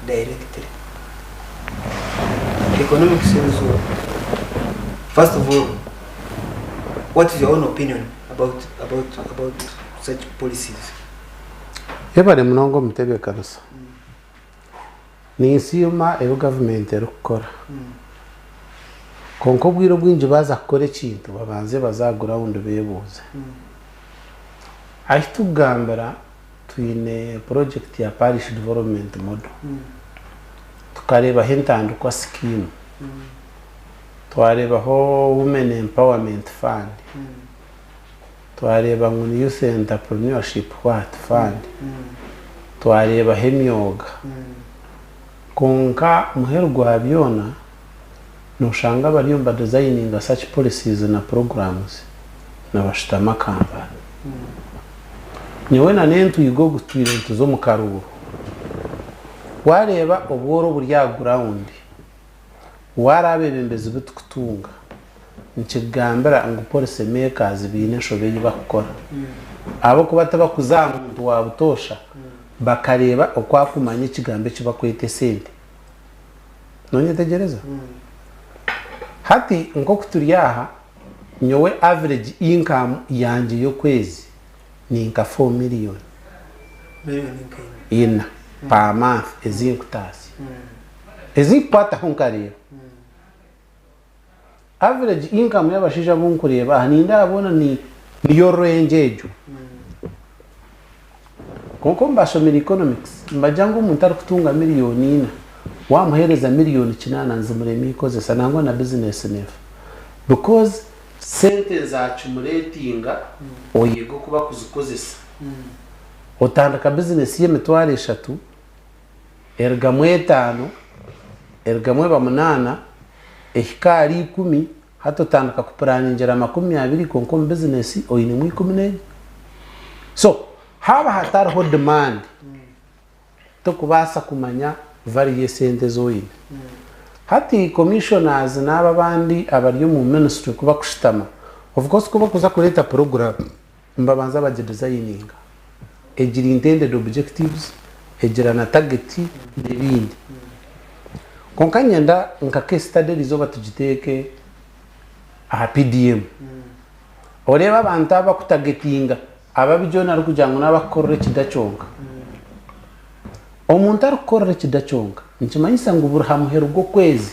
directly. Economics ezo, first of all, what is your own opinion about, about, about such policies? Yebare munonga omutebeekanisa. Ninsiima ebi gavumenti erikukora. Kwonka obwire obwingi baaza kukora ekintu babanze baze aha gurawundi beebuuze. Ahi turikugambira twine purojekiti ya Parish Development Model. Tukareebaho entandikwa sikiimu, twareebaho Women Empowerment Fund, Twareeba ngu ni Youth Entrepreneurship what Fund, twareebaho emyoga. Kwonka muheru gwa byona, noshanga bariyo niba designinga such policies na programs nibashutama Kampala. Nyowe na n'entwiga ogu tutwire nituza omu karuuru. Wareeba obworo oburi aha ground, Waara abeebembezi bu tukutunga, nikikugambira ngu policy makers baine enshobe ei bakukora. Ahabw'okuba tibakuza aha muntu wa butoosha bakareeba oku akumanya ekigambo eki bakweta esente. Nonyetegyereza? Hati nk'oku turi aha, nyowe average income yangye y'okwezi ni nka four million ina per month ezi nkutaasya. Ezi nkukwataho nkareeba average income y'abashaija abu nkureeba aha nindeeba boona niyo range egyo. Kwonka omu bashomire economics nibagira ngu omuntu arikutunga miriyoni ina wamuheereza miriyoni kinaana nizimurema ikozesa nangwa na bizinesi neefa because sente nizakimuretinga oyega oku bakuzikozesa. Otandika bizinesi y'emitwaro eshatu erugamu etaano, erugamu eba munaana, ehika ahari ikumi, hati otandika kupuraningira 20 kwonka omu bizinesi oinemu 14. So, haaba hatariho demand, tokubaasa kumanya value y'esente ezi oine. Hati commissioners n'abo abandi abari omu ministry ku bakushutama, of course ku bakuza kureeta program, Nibabanza bagidizayininga, egira intended objectives, egira na target n'ebindi. Kwonka niinyenda nka case study eriizooba tugiteeke aha PDM. Oreebe abantu abu bakutagetinga ababi John arikugira ngu n'abakukorera ekida kyonka. Omuntu arikukorera ekida kyonka nikimanyisa ngu buri ha muheru gw'okwezi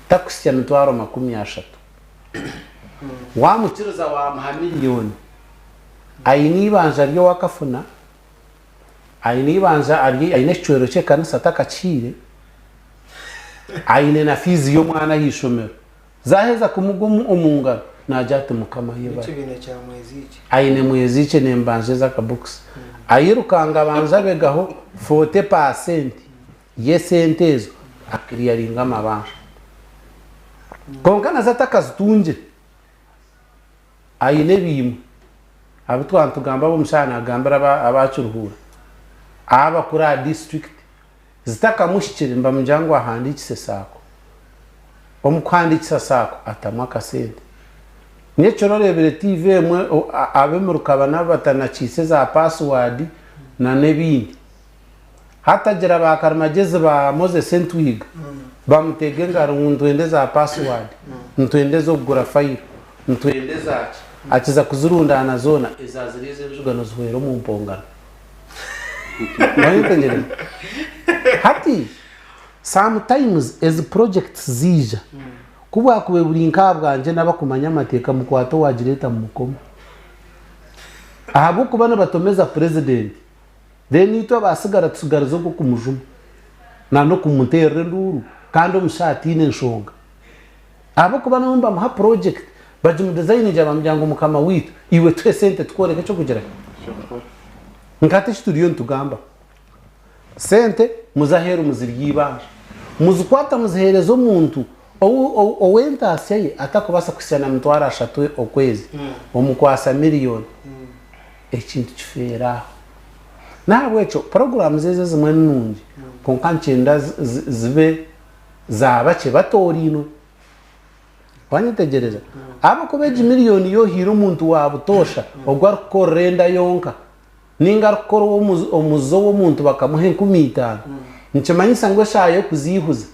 takuhitsya mitwaro 30. Waamukiriza waamuha miriyoni, aine eibanja ry'owakafuna, aine eibanja aine ekicwero ky'ekanisa atakakihaire, aine na fiizi y'omwana aha ishomero. Zaaheza kumugwa omu ngaro, naagira ati Mukama yebare. N'ekibiina kya Mweziikye. Aine Mweziikye nembanja ez'akabokisi. Airukanga abanza abegaho 40% y'esente ezo akiriyaringa amabanja. Kwonka nazo atakazitungire, aine ebiimwe abu twaba nitugamba ab'omushaija naagambira aba Kiruhura, abakuru aha disiturikiti, zitakamuhikire nibamugira ngu ahandiikise saako. Omu kuhandiikisa saako atamu akasente. Nyekiro oreebire tiivi emwe ab'emiruka bana batanakiise za paasiwaadi n'ebindi. Hatagira ba karimagyezi ba Moses Entwiga bamutega engaro ngu nitwenda eza password, nitwenda ez'okugura fayiro, nitwenda eza ki, akiza kuzirundaana zoona eza ziri ez'enjugano zihwera omu mpongano. Wayetegyereza? Hati sometimes ezi projects ziija, ku bwakubaire buri nk'aha bwangye n'abakumanya amateeka mukwate owagireeta mumukome. Ahabw'okuba nibatomeza president. Then itwe abasigara tusigarize ogw'okumujuma na n'okumuteerera enduuru kandi omushaija ataine nshonga. Ahabw'okuba nabo nibamuha project bagimudesigningira bamugira ngu mukama waitu iwe tuhe sente tukworeke eky'okugira ki? Nka hati eki turiyo nitugambaho. Sente muze aheeru muzirye eibanja. Muzikwata muziheereza omuntu ou ow'entaasya ye atakubaasa kuhitsya na 30,000 okwezi, omukwasa miriyoni. Ekintu kifeera aho. N'ahabw'ekyo puroguraamu ezo ezimwe ni nungi kwonka nikyenda zibe za bakye batoorainwe. Waanyetegyereza? Ahabw'okuba egi miriyoni yo ohaire omuntu wa butoosha ogwo arikukorera enda yonka nainga arikukora omuze ow'omuntu bakamuha 5,000, Nikimanyisa ngu eshaaha y'okuziihuza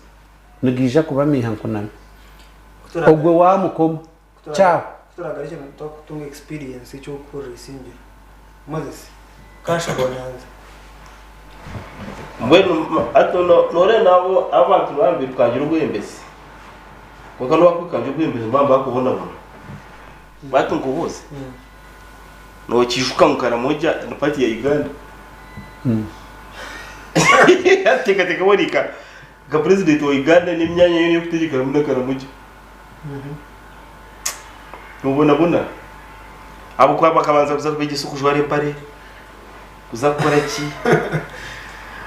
nigaija kuba amaiha nkunami. Ogwe waamukoma. Kyaho. Kuturagaruka twakutunga experience ekyokuhurira isingiro. Moses, cash bonanza. Mbwenu hati noreeba naabo abantu nibaba nibirukangira obwebembezi kwonka nobu bakwirukangira obwebembezi nibaba nibakubonabona. Hati nkubuuze, nokiijuka ngu Karamoja ni part ya Uganda? Hati teekateeka waaba ori nka president wa Uganda n'emyanya yoona ey'okutegyeka harimu na Karamoja. Nobonabona ahabw'okuba bakabanza kuza kubegyesa okujwara empare, kuza kukora ki.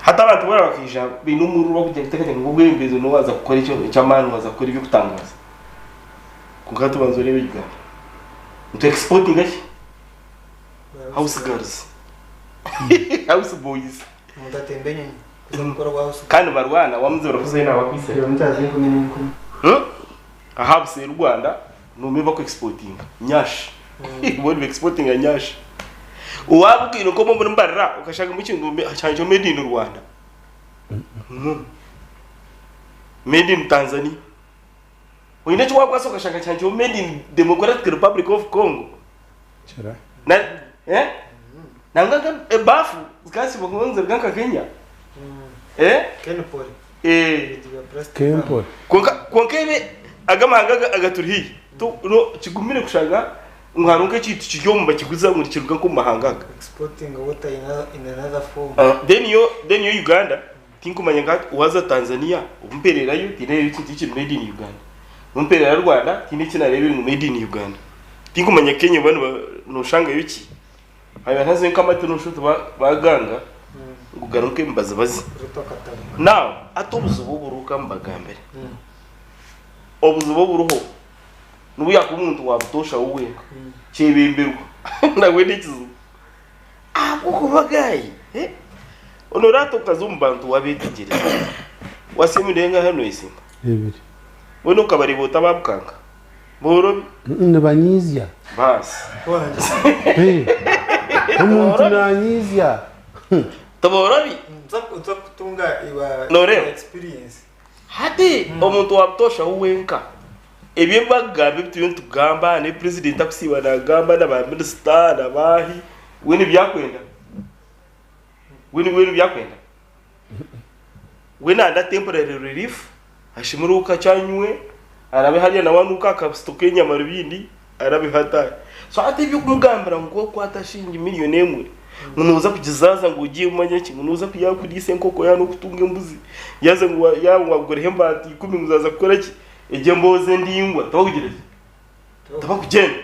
Hati abantu boona bakaija baine omururu bakugira kuteekateeka ngu obwebembezi nowaza kukora eky'amaani waza kukora eby'okutangaaza. Kwonka hati banza oreebe Uganda. Nitu exportinga ki? House girls. House boys. Omuntu atemba enyonyi kuza kukora obwa house girl. Kandi barwana wamuza orakuzayo naaba akwaitsire. Kilomita z'enkumi n'enkumi. Aha buseeri Rwanda noomwe baku exportinga nyash. Bo niba exportinga nyash. Waaba okiine nk'omwe omuri Mbarara okashangamu ekintu kyahandikirweho made in Rwanda. Made in Tanzania. Oine eki waakwasa okashanga kihandikirweho made in Democratic Republic of Congo. Kira. Na, eh? Nangwa nka ebafu zikasibwa kuba niziruga nka Kenya. Eh? Kenpori. Eh. Ebintu bya plastic. Kempori. Kwonka kwonka ebe aga amahanga aga- agaturi haihi to no kigumire kushanga ngu hariho nk'ekintu kiri omu bakiguza ngu nikiruga nk'omu mahanga aga. Exporting water in, in another form. Then yo then yo Uganda Tinkumanya nka waza Tanzania obu mpererayo tihaine ahu ekintu ekiri made in Uganda. Obu mperera Rwanda tihaine eki nareebire ngu made in Uganda. Tinkumanya Kenya oba noshangayo ki. Haabaire hazayo nk'amate noshusha oti baganga ngu garimu nk'emibazibazi. Now hati obuzibu oburiho ka mbagambire. Obuzibu oburiho nobu yaakuba omuntu wa butoosha we wenka, kyebemberwa nabwe n'ekizibu. Ahabw'okuba gaayi, onoraata okaza omu bantu wabeetegyereza, wasiima emirundi engahi noyesiima? Ebiri. Mbwenu okabareeba ota baabukanga? Boorobi? Nibanyiizya. Baasi. Omuntu nanyiizya. Tiboorobi? Nooreeba? Hati omuntu wa butoosha we wenka, ebi ebi barikugamba ebi turiyo nitugamba, n'ebi purezidenti arikusiiba naagamba na baaminisita na baahi, we nibyo arikwenda? We nibyo arikwenda? We naayenda temporary relief, ashemererwe kakye anywe, arabe hariya nawe anuuke aha kabusito k'enyama rubindi, arabeho ataahe. So hati eby'okumugambira ngu kwata shiringi miriyoni emwe, ngu nooza kugizaaza ngu ogihe manya ki, ngu nooza kuriisa enkoko yaaba n'okutunga embuzi, yaaza ngu yaaba wagureho embaata ikumi ngu zaaza kukora ki, egyo emboozi endaingwa tibakugira ki, tibakugyenda.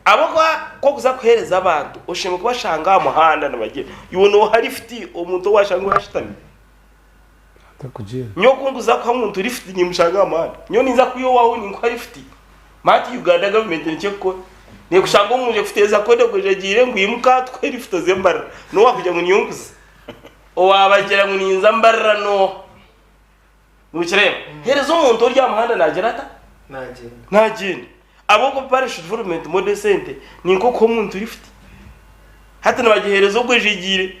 Ahabw'okuba ku orikuza kuheereza abantu, oshemereire kubashanga aha muhanda nibagyenda. Iwe nooha lifuti omuntu ou waashanga oriho ashutami? Nyowe ku ndikuza kuha omuntu lifuti nimushanga aha muhanda. Nyowe ninza kwiha owaawe ninkuha lifuti. Mati Uganda gavumenti nikyo ekukora. Nekushanga omunju ekuteeza kode ogwejegyeire ngu imuka tukuhe lifuti oze Mbarara. N'owakugira ngu niyo nkuza. Owaabagira ngu ninza Mbarara n'oha? Nokireeba? Hereza omuntu ori aha muhanda naagira ata? Naagyenda. Naagyenda. Ahabw'okuba parish development model esente ni nk'okuha omuntu lifuti. Hati nibagiheereza ogwejegyeire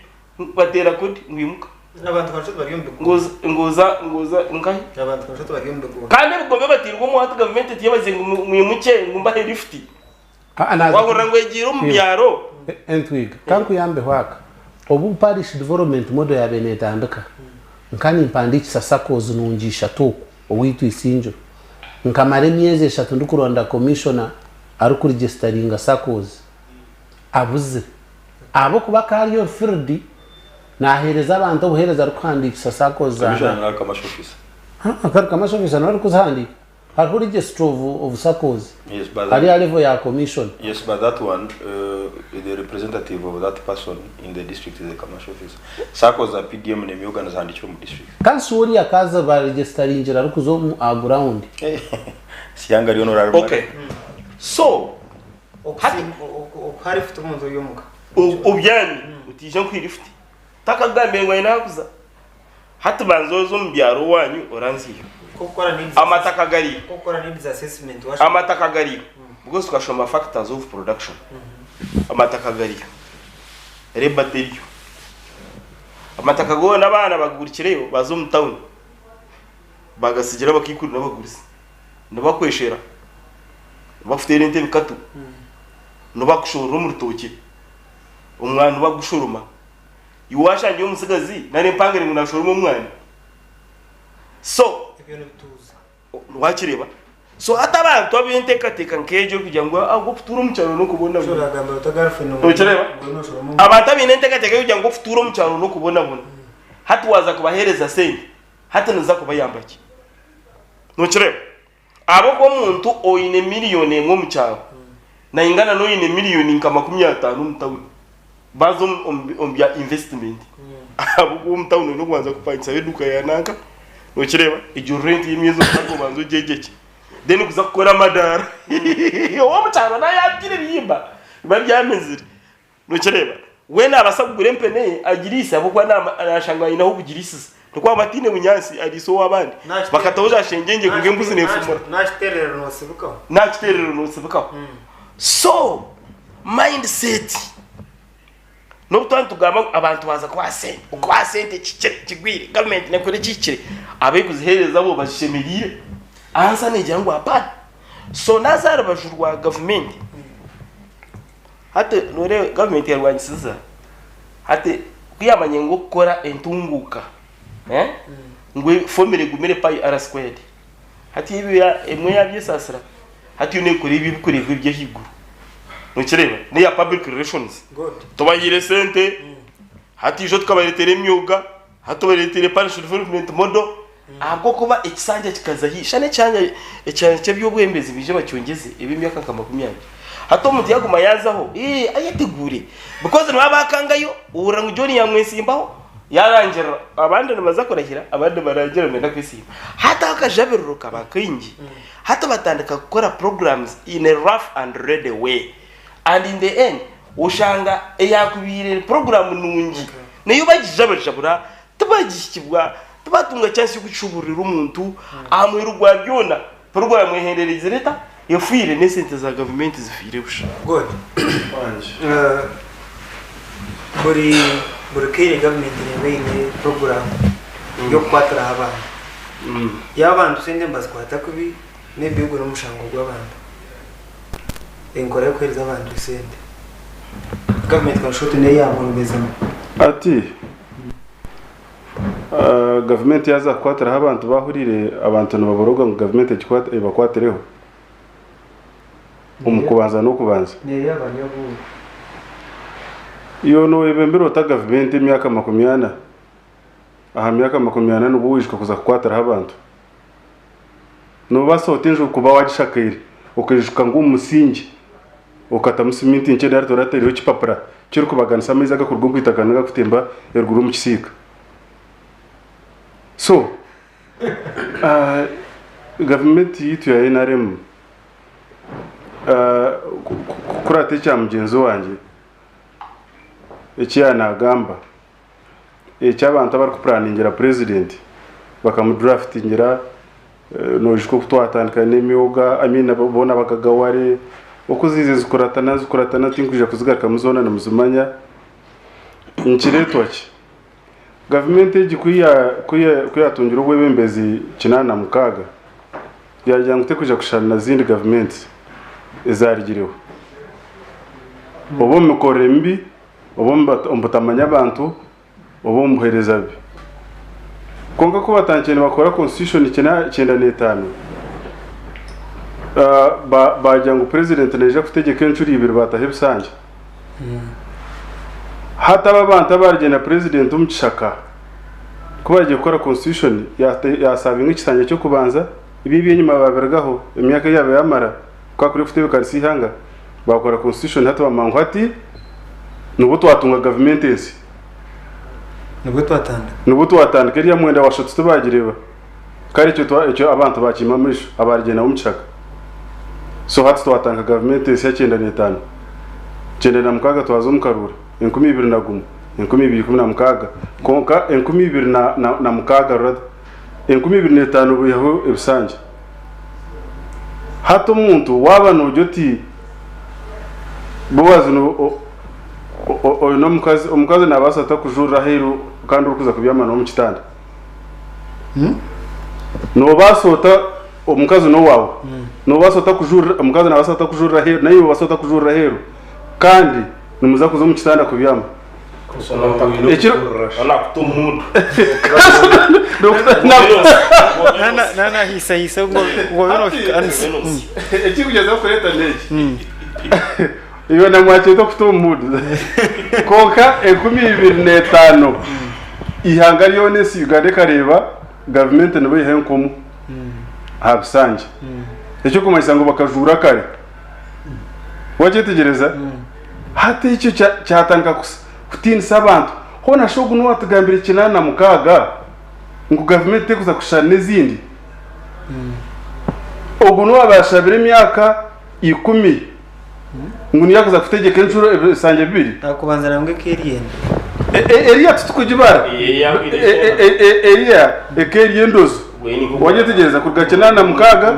bateera kodi ngu imuka. Abantu nka bari omu bigombe. Ngu oza, ngu oza, ngu oza nkahi? Abantu nka bari omu bigombe. Kandi ebigombe batairwe omu hati gavumenti tiyebaziire ngu mwimukye ngu mbahe lifuti. Ah, naza Wahurira ngu egiire omu byaro. Entwiga, ka nkuyambeho aka. Obu Parish Development Model yaabaire neetandika, nka nimpandiikisa SACCOs nungi ishatu oku owaitu Isingiro. Nkamara emyezi eshatu ndikuronda Commissioner arikuregisitaringa SACCOs. Abuzire. Ahabw'okuba akaba ari omu field naaheereza abantu obuheereza arikuhandiikisa SACCOs za Commissioner nari Commercial Officer. Haa, kari Commercial Officer niwe arikuzihandiika. Hariho Registrar of SACCOs Yes, but ari that, aha level ya Commission. yes, but that one, the representative of that person in the district is the commercial officer. SACCOs za PDM n'emyoga nizihandikirwa omu district. Kandi shi oriya akaaza baregisitaringire arikuza omu aha ground. Siyanga ryona orarimara. Okay. So, hati Okuha lifuti omuntu ori omuka. Obyami otiija nkuhe lifuti. Takakugambire ngu aine ahakuza. Hati banza oze omu byaro owanyu oranzyeyo. Amataka gariyo. Amataka gariyo. Because tukashoma factors of production. Amataka gariyo. Labour teriyo. Amataka goona abaana bagagurikireyo baza omu tawuni bagatsigira abakaikuru n'abagurusi. Nibakweshera, nibakuteera ente ebikatu, nibakushoorora omu rutookye, omwani nibagushoroma. Iwe waashangayo omutsigazi nari empangare ngu naashoroma omwani? So. Ebyo nibituuza. Wakireeba? So hati abantu ab'enteekateeka nk'egyo erikugira ngu ahabw'okutuura omu kyaro n'okubonabona. Nokireeba? Abantu abaine enteekateeka y'okugira ngu okutuura omu kyaro n'okubonabona, hati waaza kubaheereza sente, hati niziza kubayamba ki? Nokireeba? Ahabw'okuba omuntu oine miriyoni emwe omu kyaro naingana n'oine miriyoni nka 50 omu tawuni. Baza omu bya investment ahabw'okuba omu tawuni oine kubanza kupangisayo eduuka ya nanka nokireeba egyo rent y'emyezi mukaaga obanze ogyegyekye then kuza kukora amadaara ow'omu kyaro nawe yaabigira ebihimba biba byamezire nokireeba we naabaasa kugura empene ye agiriise ahabw'okuba naashanga aine ah'okugiriisiza nikwo waaba ataine bunyaatsi ariise ow'abandi bakataho za shengyengye kwonka embuzi neefumura. Naakiteerera noosibikaho. Naakiteerera noosibikaho. So mindset n'obu twaba nitugamba ngu abantu baaza kubaha sente, okubaha sente kihikire kigwire, gavumenti nekora ekihikire, abarikuziheereza bo bazishemereire? Ansa neegira ngu hapana. So naaza aha rubaju rwa gavumenti, hati nooreeba gavumenti erwanisiza, hati ku yaamanya ngu okukora entunguuka ngu fomura egumire pi r squared, Hati ebyo emwe yabyesaasira, hati yo nekora ebyo ebikureebwa eby'ahaiguru. Nokireeba? N'eya public relations. Tubahaire sente, hati ijo tukabareetera emyoga, hati tubareeteire parish development model, ahabw'okuba ekisanja kikaza haihi. Shana ekyanya ekyanya ky'eby'obwebembezi baije bakyongyeze ebe emyaka nka 20. Hati omuntu yaguma yaazaho, ee ayeteguure because nibaba baakangayo, ohurira ngu John yaamwesimbaho, Yaarangirira, abandi nibaza kurahira, abandi nibarangirira nibenda kwesiima. Hati akajabiriro kaba kaingi, hati batandika kukora programs in a rough and ready way and in the end oshanga eyakubaire eri program nungi nayo bagijabajabura, tibagihikibwa, tibatunga chance y'okugishoboororera omuntu. Aha muheru gwa byona, program ehendereizire eta? Efiire n'esente za gavumenti zifiire busha. Good. Buri buri kaire gavumenti neeba eine puroguraamu y'okukwatiraho abantu. Yaaba abantu sente nibazikwata kubi, maybe ogwo n'omushango gw'abantu. Enkora y'okuheereza abantu esente. Gavumenti ekashusha oti neyo yaaborobezamu. Ati, Gavumenti yaaza kukwatiraho abantu bahuriire abantu nibaboroga ngu gavumenti ebakwatireho omu kubanza n'okubanza. Iwe nooyebembera ota gavumenti emyaka 40? Aha myaka 40 nibwo oijuka kuza kukwatiraho abantu? Noobaasa ota enju kuba waagishakaire okaijuka ngu omu musingi okatamu siminti nkye nari torataireho ekipapura kirikubaganisa amaizi agakuruga omu itaka n'agakutemba eruguru omu kisiika? So, gavumenti yaitu ya NRM kukurata ekya mugyenzi wangye eki yaaba naagamba, eky'abantu abarikupuraningira purezidenti bakamudurafitingira, noijuka oku twatandika n'emyoga, I mean boona bakagaware, oku ziija zikuratana zikuratana tinkwija kuzigarukamu zoona nimuzimanya. Nikireetwa ki? Gavumenti egi ku yaatungire obwebembezi 86, yaagira ngu terikwija kushushana na zindi gavumenti ezaarigireho, oba omu mikorere mibi, oba omu butamanya abantu, oba omu buheereza bubi. Kwonka ku batandikire nibakora constitution 95, baagira ngu purezidenti naija kutegyeka encuro ibiri baataho ebisanja. Hati abo abantu abaarugire na purezidenti omu kishaka ku baagiire kukora constitution yaasavinga ekisanja ky'okubanza, ebyo eby'enyima baabirugaho emyaka ei yaabaire yaamara ku akuriyo kutebeekanisa eihanga baakora constitution hati bamanya ngu hati nibwo twatunga gavumenti ensya. Nibwo twatandika. Nibwo twatandika eriya mwenda wa shatu tibaagireeba. Kare ekyo ekyo abantu baakiima amaisho abaarugire nabo omu kishaka. So hati twatandika gavumenti ensya 95. 96 twaza omu karuura, 2001, 2016 kwonka 2006 rather, 2005 baihaho ebisanja. Hati omuntu waaba noogira oti Boazi oine omukazi, omukazi naabaasa ata kujurira aheeru? kandi orikuza kubyama nawe omu kitanda? Noobaasa ota omukazi n'owaawe, noobaasa ota kujurira omukazi naabaasa ata kujurira aheeru naiwe obaasa ota kujurira aheeru kandi nimuza kuza omu kitanda kubyama? Ekiro Nakuta omu muudu. Nanahiisahiisa ngu obe nohika ahansi. Ekirikugyezaho kureeta n'eki. Iwe na mwakyeta okuta omu muudu. Kwonka 2005 eihanga ryona ensi Uganda ekareeba gavumenti nibo eiha enkomo aha bisanja. Ekirikumanyisa ngu bakajuura kare. Wakyetegyereza? Hati ekyo kyatandika kutiinisa abantu. Hoona shi ogu n'owatugambire 86 ngu gavumenti terikuza kushushana n'ezindi? Ogu n'owaaba yashabire emyaka 10 ngu niyo arikuza kutegyeka enshuro ebisanja bibiri? Akubanza nangwa eka eri enda. Eriya titukugibara. Eriya eka eri endozo. Wagyetegyereza kuruga 86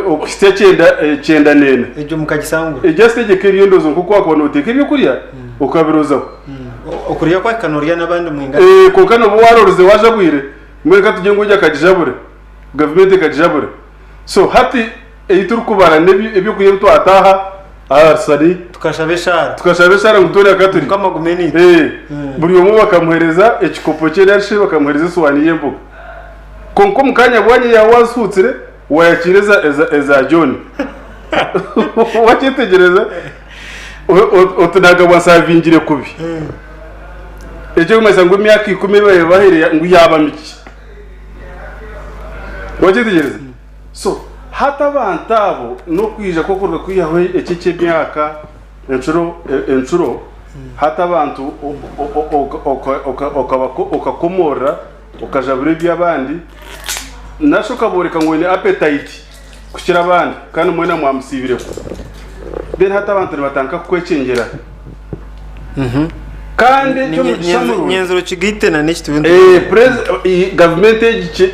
okuhitsya 94. Egyo mukagisangura. Egyo asitegyeka eri endozo nk'oku wakuba noteeka ebyokurya okabirozaho. Okurya kwahika norya n'abandi mwingana. Kwonka noba warorize wajabwire, mbwenu ka tugire ngu egyo akagijabura, gavumenti ekagijabura. So hati ei turikubara n'ebyokurya ebi twataaha aha rusari. Tukashaba eshaara. Tukashaba eshaara ngu twena ka turi. Mukama agume naitwe. Buri omwe bakamuheereza ekikopo kye nari shi bakamuheereza esuwaani y'emboga. Kwonka omu kaanya bwanya yaaba wazihuutsire, waayakiira eza John. Wakyetegyereza? Oti naagabwa nsaavingire kubi. Ekirikumanyisa ngu emyaka ikumi ei baabaire bahaire ngu yaaba mikye. Wakyetegyereza? So hati abantu abo n'okwija kw'okuruga kwihaho eki eky'emyaka encuro encuro hati abantu okakomorora okajabura eby'abandi nashi okabooreka ngu oine appetite kukira abandi kandi mwena mwamusiibireho then hati abantu nibatandika kukwekyengera kandi eky'omugisha murungi Nyenze okigaite na n'eki turiyo Eh, gavumenti egi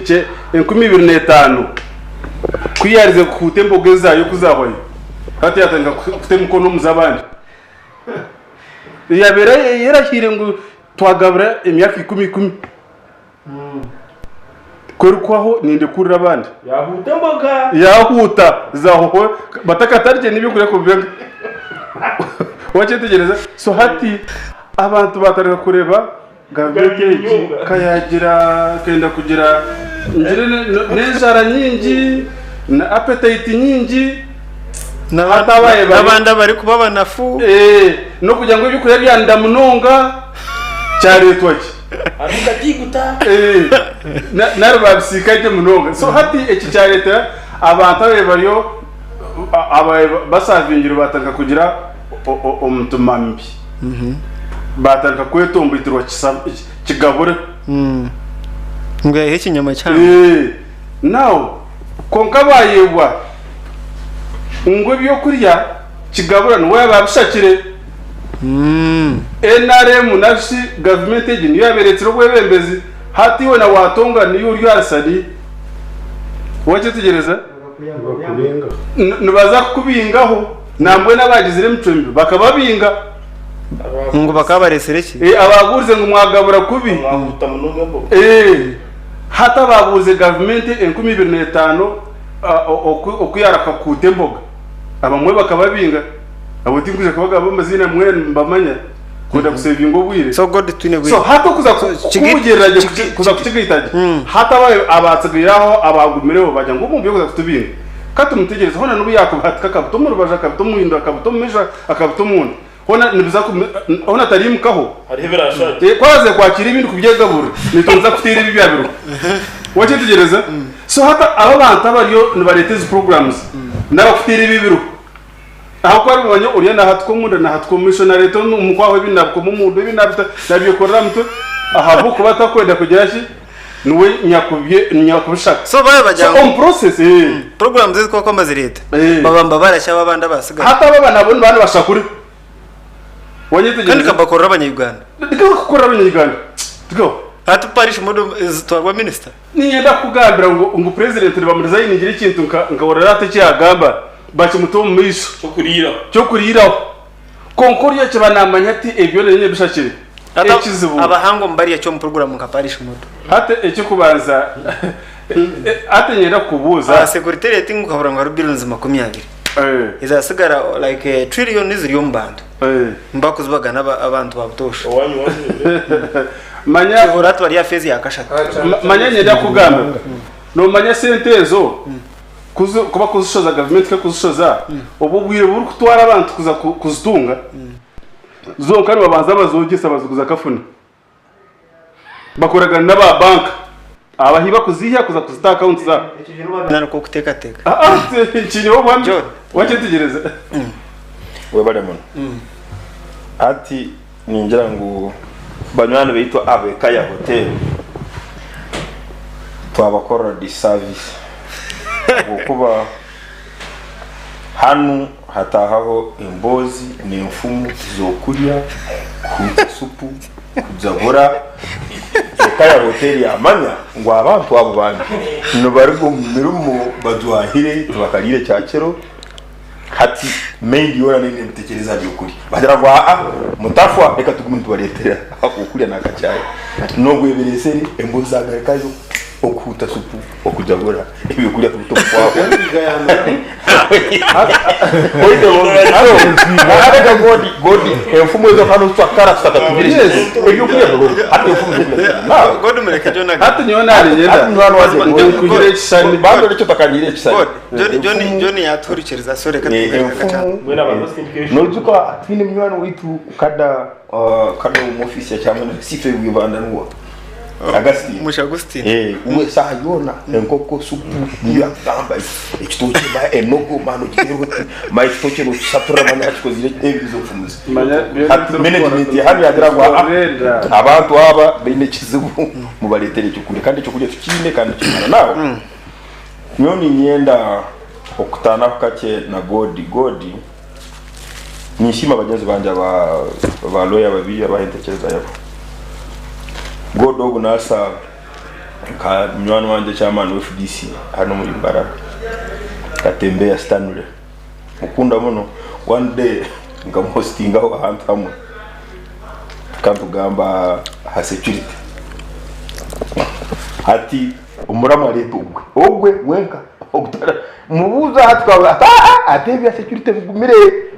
2005 ku yaarize kuhuuta emboga ezaayo ku zaahwayo hati yaatandika kuta emikono omu z'abandi. Yaabaire yerahiire ngu twagabura emyaka ikumi ikumi ku erikuhwaho nindekurira abandi. Yaahuuta emboga. Yaahuuta zaahwaho batakatarye n'ebyokurya kubibenga. Wakyetegyereza? So hati abantu baatandika kureeba Gavumenti egi ka yaagira kenda kugira ngire n'enjara nyingi na appetite nyingi hati abaye bari N'abandi abarikuba abanafu. Eh, n'okugira ngu ebyokurya byanda munonga kyareetwa ki? Harimu katiguta. Eh, nari babisiika gye munonga. So hati eki kyareetera abantu ababaire bariyo ababaire basavingire baatandika kugira omutima mubi. Baatandika kwetomboitirwa kigabura. Ngu yaiha ekinyama kihango. Now, kwonka baayebwa ngu ebyokurya kigabura niwe yaaba abishakire. NRM nari shi gavumenti egi niyo yaaba ereetsire obwebembezi. Hati iwe na waatonga niiwe ori aha sari. Wakyetegyereza? Nibaza kukubingaho. Nambwenu abaagizire emicwe mibi bakababinga. Ngu bakaba bareetsire ki? Abaabuurize ngu mwagabura kubi. Mwahuuta munonga emboga. Hati abaabuurize gavumenti 2005 oku yaaraka kuhuuta emboga, abamwe bakababinga. Abo tinkwija kubagamba amaziina mbwenu nimbamanya kwenda kusevinga obwire. So God twine So hati okuza kubugiirira gye kuza kukigaita gye, hati abaatsigaire aho abaagumireho baagira ngu obu kuza kutubinga. Ka tumutegyereze hoona n'obu yaakubihatika akabita omu rubaju, akabita omu hindura, akabita omu maisho, akabita omunda, hoona nibiza hoona tariimukaho. Hariho ebiraashaagye. Ku araaze kwakiira ebindi kubyegaburira, naitwe nituza kuteera ebi ebyabirwe. Wakyetegyereza? So hati aba abantu abariyo nibareeta ezi programs n'abakuteera ebi ebiriho. Ahabw'okuba nibamanya oriya naahatika omunda, naahatika omu maisho, naareeta omu kwaha ebindi naabikoma omunda, ebindi naabyekorera aha mutwe, ahabw'okuba atakwenda kugira ki? Niwe nyakubishaka. So baaba bagira So ngu omu process, eh. programs ezi ku bakuba nibazireeta, Eh. baba nibabarasya abo abandi abaatsigara. Hati abo aba nabo nibaba nibashakure. Kandi Wanyetegereza? kabakorera abanya-Uganda. Tikakukorera abanya-Uganda. Tikaho. Hati parish model zitwarwa minisita. Niinyenda kukugambira ngu ngu president nibamuresigningira ekintu nka nka orora ati eki yagamba bakimuta omu maisho. Ky'okuriiraho. Ky'okuriiraho. Kwonka oriya kiba naamanya ati ebi byona niinye mbishakire. Ekizibu. Abahangu omu barya ki omu puroguramu nka Parish Model? Hati eky'okubanza, hati niinyenda kukubuuza. Aha security rating okabura ngu hariho billions 20 ezasigara like trillion ziri omu bantu nibakuzibagana abantu ba butoosha. Manya. Kihura hati bari aha phase ya kashatu. Manya niinyenda kukugambira, noomanya esente ezo kuba kuzishoza gavumenti ekuzishoza, obwo obwire burikutwara abantu kuza kuzitunga. Zonka nibabanza bazogyesa baziguza kafuna. Bakoragana n'aba banka abahi bakuziiha kuza kuzita aha akawunti zaabo. Nari k'okuteekateeka. Kiriho obuhame. John. Wakyetegyereza? Webare muno. Hati ningira ngu banywani baitu ab'Ekaya Hotel twabakorera disservice ahabw'okuba Hanu hataahaho emboozi n'enfumu z'okurya, kuhuuta supu, kujabura. Eka ya hoteeri yamanya ngu abantu abo bambi nibaruga omu mirimo bajwahire tibakariire kyakiro. Hati maindi yoona neine ebitekerezo aha by'okurya. Bagira ngu aa mutafwa reka tugume nitubareetera akokurya n'akachai. N'obwebereesere emboozi zagarukayo okuhuuta supu. Okujabura ebyokurya kuruta omu kwahwa. Godi enfumu ezo kandi twakara tutakatugire ebyokurya biroho hati enfumu zokurya nawe. God mureke John agambe. Hati nyowe narinyenda Hati munywani wangye ngu nkugire ekishushani. Bambi ekyo otakangire ekishushani. God, John, John, John yatuhurikiriza so reka tumuhe akacana. Enfumu Mbwenu abantu bose noijuka twine munywani waitu kada kada omu office ya chairman sife bwibandanwa. Augustine. Musha Augustine. Eh, uwe saha yoona enkoko supu niyo akugamba ekitookye ma enogo mani ogiteera oti ma ekitookye nokisatura manya hakikozire ebizo nfumuzi. Manya byona Hati ebi management turikukora hanu yagira ngu "Ah, turenda. abantu aba baine ekizibu mubareetere ekyokurya kandi ekyokurya tukiine kandi nikimara nawe. Nyowe niinyenda okutaanaho kakye na Godi. Godi Ninsiima bagyenzi bangye aba ba lawyer babiri abaha entekyereza yabo. God ogu nasa nka munywani wangye chairman wa FDC hanu omuri Mbarara Katembeya Stanley mukunda muno one day nkamuhostingaho ahantu hamwe tukaba nitugamba aha security hati omuramu areeta ogwe ogwe wenka Mubuuze aha tukaba ati aa ati ebya security bigumire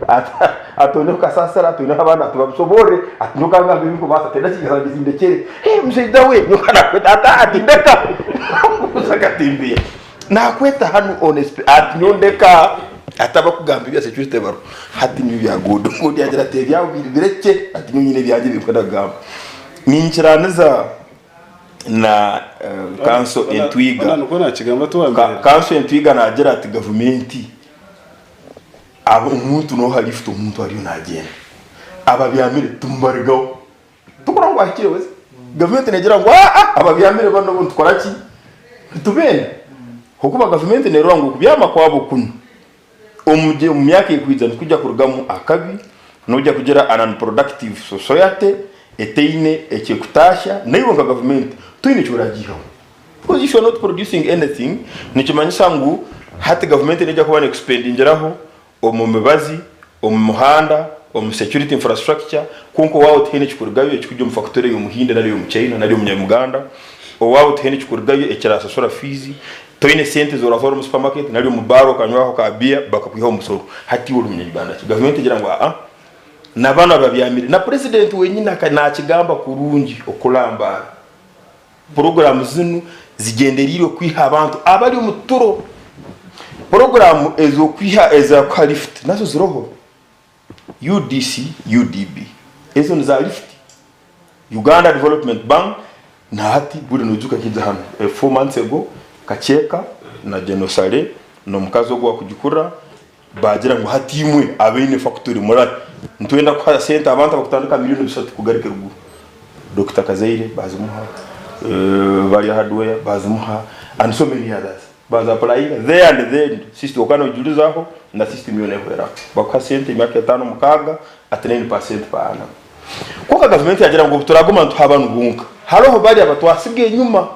ati ati oineho kasasiro ati oineho abaana ati babisoboorore ati nyowe nkangamba ebinkubaasa ati endakiika zangye zindekyere hee mushaija we nyowe nakweta ati aa ati ndeka mubuuze akatembeya nakweta hanu on a spe ati nyowe ndeka ati abakugamba ebya security bariho hati nibyo bya good good yagira ati ebyabo birekye ati nyowe nyine ebyangye ebinkwenda kugamba ninkiraaniza na kanso entwiga. Nikwo nakigamba twambere. Kanso entwiga nagira ati gavumenti omuntu noha lift omuntu ariyo nagyenda ababyamire tumubarugaho tokurora ngu ahikire weza gavumenti negira ngu aa ababyamire banu bo nitukora ki nitubenda ahakuba gavumenti nerora ngu okubyama kwabo kunu Omu myaka erikwija nikwija kurugamu akabi, noija kugira an unproductive society etaine eki ekutaahya, naiwe nka gavumenti toine eki oragiihaho. Because if you are not producing anything, nikimanyisa ngu hati gavumenti neija kuba nekusipendingiraho omu mibazi, omu mihanda, omu security infrastructure, kwonka owaawe tihaine ekikurugayo ekikugya omu fakitori ey'omuhindi nari ey'omuchaina nari omunyamuganda, owaawe tihaine ekikurugayo ekirasasura fiizi, Toine sente ezi oratwara omu supermarket nari omu bar okanywaho ka beer bakakwihaho omusoro. Hati iwe ori munya-Uganda ki? Gavumenti egira ngu aa na banu ababyamire na president wenyini nakigamba kurungi okurambaara. Puroguramu zinu zigyendereirwe kwiha abantu abari omu turo. Puroguramu ez'okwiha ezakuha lift nazo ziroho. UDC, UDB ezo niza lift. Uganda Development Bank na hati buri noijuka nkaija hanu a few months ago Kakyeka na General Saleh n'omukazi ogu owakugikura baagira ngu hati imwe abaine factory murahi nitwenda kuha sente abantu abakutandika milioni bisatu kugaruka eruguru. Dokita Kazaire baazimuha, Barya Hardware baazimuha and so many others. Baza apurayinga there and then system okaba nojurizaho na system yoona ehweraho bakuha sente emyaka etaano mukaaga at 9% per annum kwonka gavumenti yagira ngu obuturaguma nituha banu bonka haroho bari abatwasiga enyuma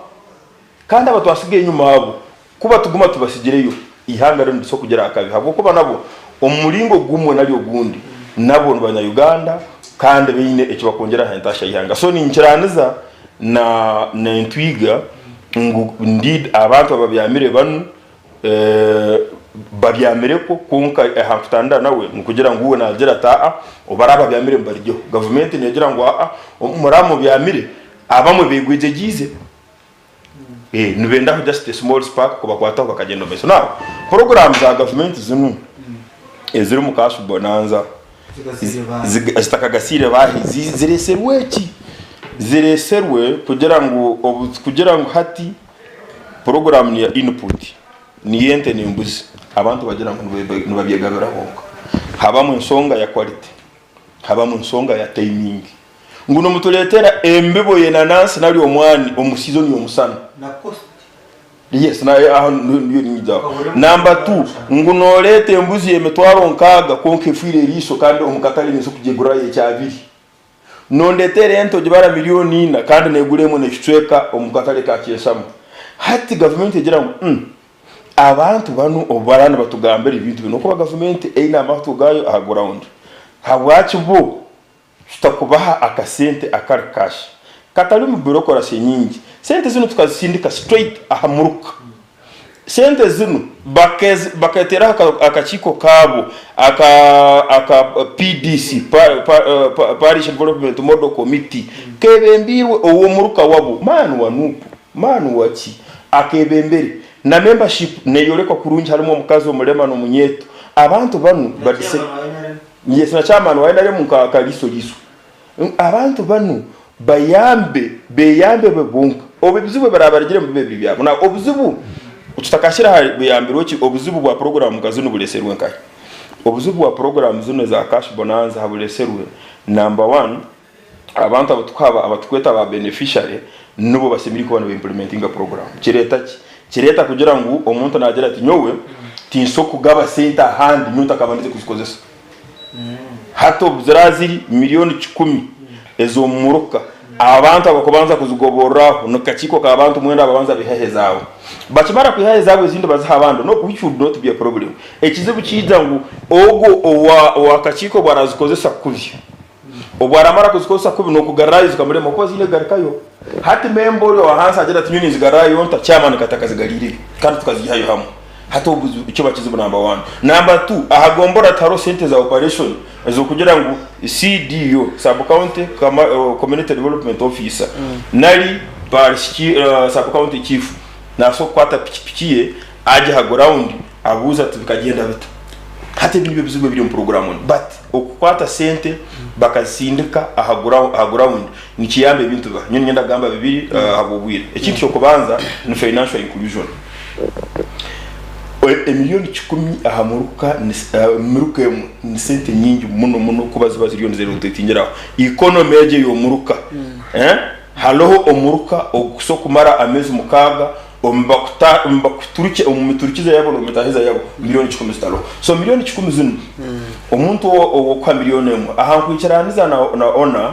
kandi abatwasiga enyuma abo kubatuguma tubasigireyo ihanga rinu nirisobola kugira akabi habwokuba nabo omu muringo gumwe nari ogundi nabo ni banya Uganda. Kandi baine eki bakwongyera aha ntaahya y'eihanga. So ninkiraaniza na n'entwiga ngu indeed abantu ababyamire banu babyamire kwo kwonka aha nkutandira nawe nikugira ngu we naagira ati aa obu bari ababyamire mubarugyeho. Gavumenti neegira ngu aa obu muraba mubyamire abamwe beegwejegyize nibendaho just a small spark kubakwataho bakagyenda omu maisho. Now puroguraamu za gavumenti zinu ezirimu cash bonanza zitakagasiire baahi? Zireeserwe ki? Zireeserwe kugira ngu kugira ngu hati puroguraamu ni ya input niyo ente n'embuzi abantu bagira ngu nibabyegabira bonka. Habamu ensonga ya quality, habamu ensonga ya timing. Ngu nimutureetera embibo y'enanansi nari omwani omu sizoni y'omusana. Yes, naye aho ndiyo ninyijaho. Number 2, ngu noreeta embuzi y'emitwaro nkaaga kwonka efwire eriisho kandi omu katare ninza kugyegurirayo ekyabiri. Nondeetera ente ogibara milioni ina kandi negura emwe n'ekicweka omu katare ka Kyeshama. Hati gavumenti egira ngu umm abantu banu obu baraba nibatugambira ebintu binu okuba gavumenti eine amahutwe gaayo aha ground habwaki bo Tutakubaha akasente akari cash katarimu bureaucracy nyingi. Sente zinu tukazisindika straight aha muruka. Sente zinu baketeraho akakiiko kaabo aka aka PDC, Parish Development Model Committee, kebembiirwe ow'omuruka wabo, man wa nup, man wa ki, akebembere. Na membership neyorekwa kurungi harimu omukazi omurema n'omunyeeto. Abantu banu badise. Yes na chairman wa nrm nka kaliso liso. Abantu banu bayambe beyambe bo bonka. Obu ebizibu ebirabarigiremu bibe biri byabo. Now obuzibu tutakashyira aha buyambirwe ki obuzibu bwa program nka zinu bureserwe nkahi? Obuzibu bwa program zinu eza cash bonanza habureserwe number one abantu abu abatukweta ba beneficiary nibo bashemereire kuba niba implementinga program. Kireeta ki? Kireeta kugira ngu omuntu nagira ati nyowe tinso kugaba sente ahandi nyowe ntakabandize kuzikozesa. Hati obu ziraba ziri milioni kikumi ez'omu muruka, abantu abakubanza kuzigoborraho ni kakiiko k'abantu mwenda ababanza bihaho ezaabo. Bakimara kwihaho ezaabo ezindi baziha abandi no which would not be a problem. Ekizibu kiija ngu ogwo owa ow'akakiiko obu arazikozesa kubi, Obu aramara kuzikozesa kubi nokugarrayo zikamurema kuba ziine kugarukayo. Hati memba ori owahansi agira ati nyowe ninzigarrayo nta chairman kati akazigariireyo kandi tukaziihayo hamwe. Hati obu kiba kizibu number one. Number two, aha gombora tihariho sente za operation ezokugira ngu CDO, Sub County Community Development Officer, nari parish Sub County Chief nasobola kukwata pikipiki ye agye aha ground abuuze ati bikagyenda bita. Hati ebi nibyo bizibu ebiri omu program enu but okukwata sente bakazisindika aha aha ground nikiyamba ebintu biha. Nyowe niinyenda kugamba bibiri ahabw'obwire. Ekintu ky'okubanza ni financial inclusion. Emiliyoni kikumi aha muruka miruka emwe ni sente nyingi muno muno kuba ziba ziriyo nizerotatingira aho. Economy egi ey'omuruka hariho omuruka ogukusa okumara ameezi mukaaga omu miturikize yabo n'omu mitaahiza yabo milioni kikumi zitariho. So milioni kikumi zinu omuntu ow'okuha milioni emwe aha nkwikiraniza na ona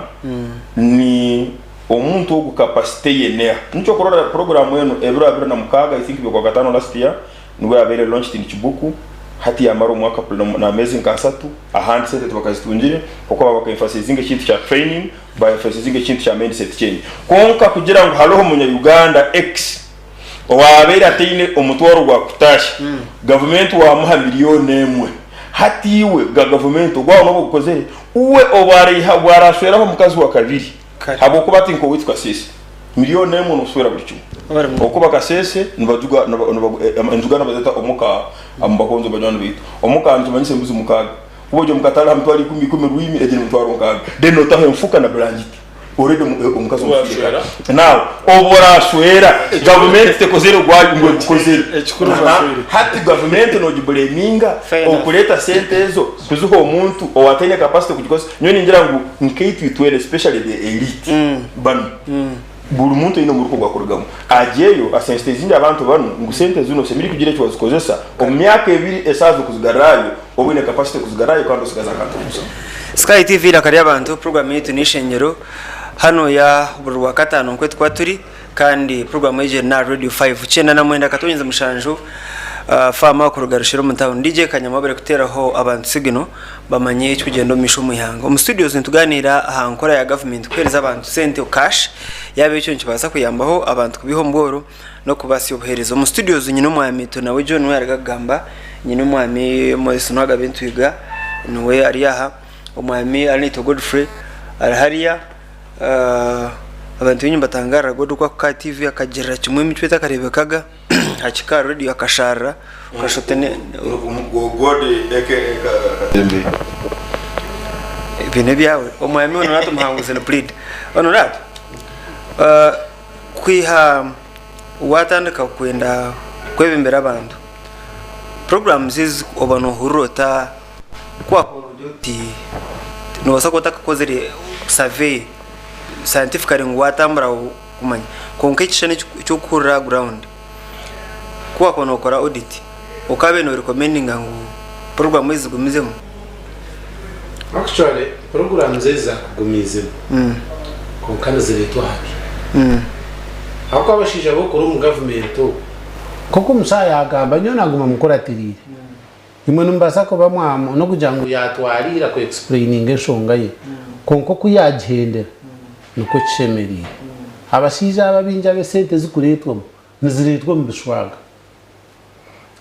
ni omuntu ogu capacity ye neha. Nikyo okurora program enu ebiro 26 I think by'okwakataano last year nibwo yabaire launched in Kibuku hati yamara omwaka n'ameezi nka asatu ahandi sente tibakazitungire ahabw'okuba baka emphasizinga ekintu kya training Ba emphasizinga ekintu kya mindset change. Kwonka kugira ngu hariho omunya Uganda X owabaire ataine omutwaro gwa kutashya, gavumenti wamuha milioni emwe. Hati iwe ga gavumenti ogwawe noba ogukozere, uwe obu araiha obu arashweraho omukazi wa kabiri habwokuba ati nk'owaitu Kasese milioni emwe noswera buri kimwe. Okuba Kasese nibajuga enjuga nibazeta omuka omu bakonzo banywani baitu. Omuka nikimanyisa embuzi mukaaga. Kuba ori omu katare aha mitwaro ikumi ikumi rwimi egyo ni mitwaro nkaaga then notaho enfuka na bulangiti already omukazi omufiire kare. Now obu orashwera gavumenti tekozere ogwayo ngu egukozere. Ekikuru bashwere. Hati gavumenti nogibuleminga Fair enough. okureeta sente ezo kuziha omuntu owataine capacity kugikozesa. Nyowe ningira ngu nkaitwe itwena especially the elite banu Buri muntu aine omuruka ogu akurugamu. Agyeyo asensitizinge abantu banu ngu sente zinu osemeriire kugira eki wazikozesa omu myaka ebiri esaaha z'okuzigarrayo obe oine capacity kuzigarrayo kandi osigaze akantu omu busaho. Sky TV Eiraka ry'Abantu, puroguramu yaitu n'eishengyero hanu ya buri Rwakataano nk'oku tukuba turi. Kandi puroguramu egi eri n'aha Radio 5 99.7 Farm kuruga Rushera omu town. DJ Kanyama webare kuteeraho abantu signal bamanye ekirikugyenda omu maisho omu ihanga. Omu studios nitugaaniira aha nkora ya gavumenti kuheereza abantu sente cash yaaba ekyo nikibaasa kuyambaho abantu kubiiha omu bworo n'okubaasya obuheereza. Omu studios nyine omwami Tunawe John niwe yaruga kugamba, nyine omwami Moses Nuwagabe Ntwiga niwe ari aha, omwami Arinaitwe Godfrey ari hariya. Abantu baingi nibatangaarira God oku akuha TV akagirira kimwe emicwe etakareebekaga hakika aha radio akasharira okashusha oti ebi n'ebyawe. Omwami Honorato Muhanguzi ni puriida. Honorato, kwiha waatandika kwenda kwebembera abantu, puroguramu ezi oba noohurira ota Ku wakuba ori oti nobaasa kuba otakakozire survey scientifically ngu watambura kumanya kwonka ekishushani eky'okuhurira aha ground ku wakuba nokora audit okabaire no recommendinga ngu puroguramu ezi zigumizemu. Actually puroguramu ezi zakugumiizemu kwonka nizireetwa habi ahabw'okuba abashaija b'okukora omu gavumenti obu nk'oku omushaija yaagamba nyowe naguma mukuratiriire. Imwe nimubaasa kuba mwamu n'okugira ngu yaatwara ira ku explaininga enshonga ye, kwonka oku yaagihendera nikwo kishemereire. Abashaija aba abaingi ab'esente ezikureetwamu nizireetwa omu bishwaga.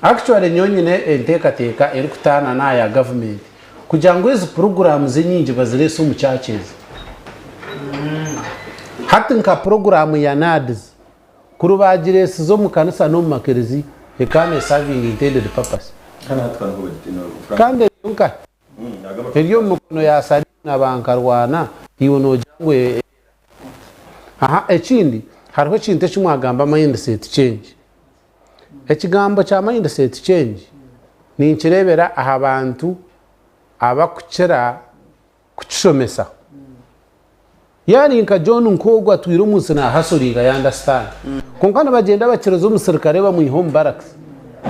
Actually nyowe nyine enteekateeka erikutaana n'aha ya gavumenti kugira ngu ezi puroguraamu enyingi bazireese omu churches. Hati nka puroguraamu ya NAADS, Kuri baagireetsize omu kanisa n'omu makereziya, ekaba nesavinga intended purpose. Kandi eryo nkahi? Eri omu mikono ya Salim na ba Nkarwana, iwe noogira ngu erahi? Aha, ekindi, hariho ekintu eki mwagamba mindset change. Ekigambo kya mindset change ninkireebera aha bantu abakukira kukishomesa. Yaari nka John nk'ogu atwire omu nsi naahasoringa ya understand. Kwonka nibagyenda bakiriza omusirikare bamwiha omu barracks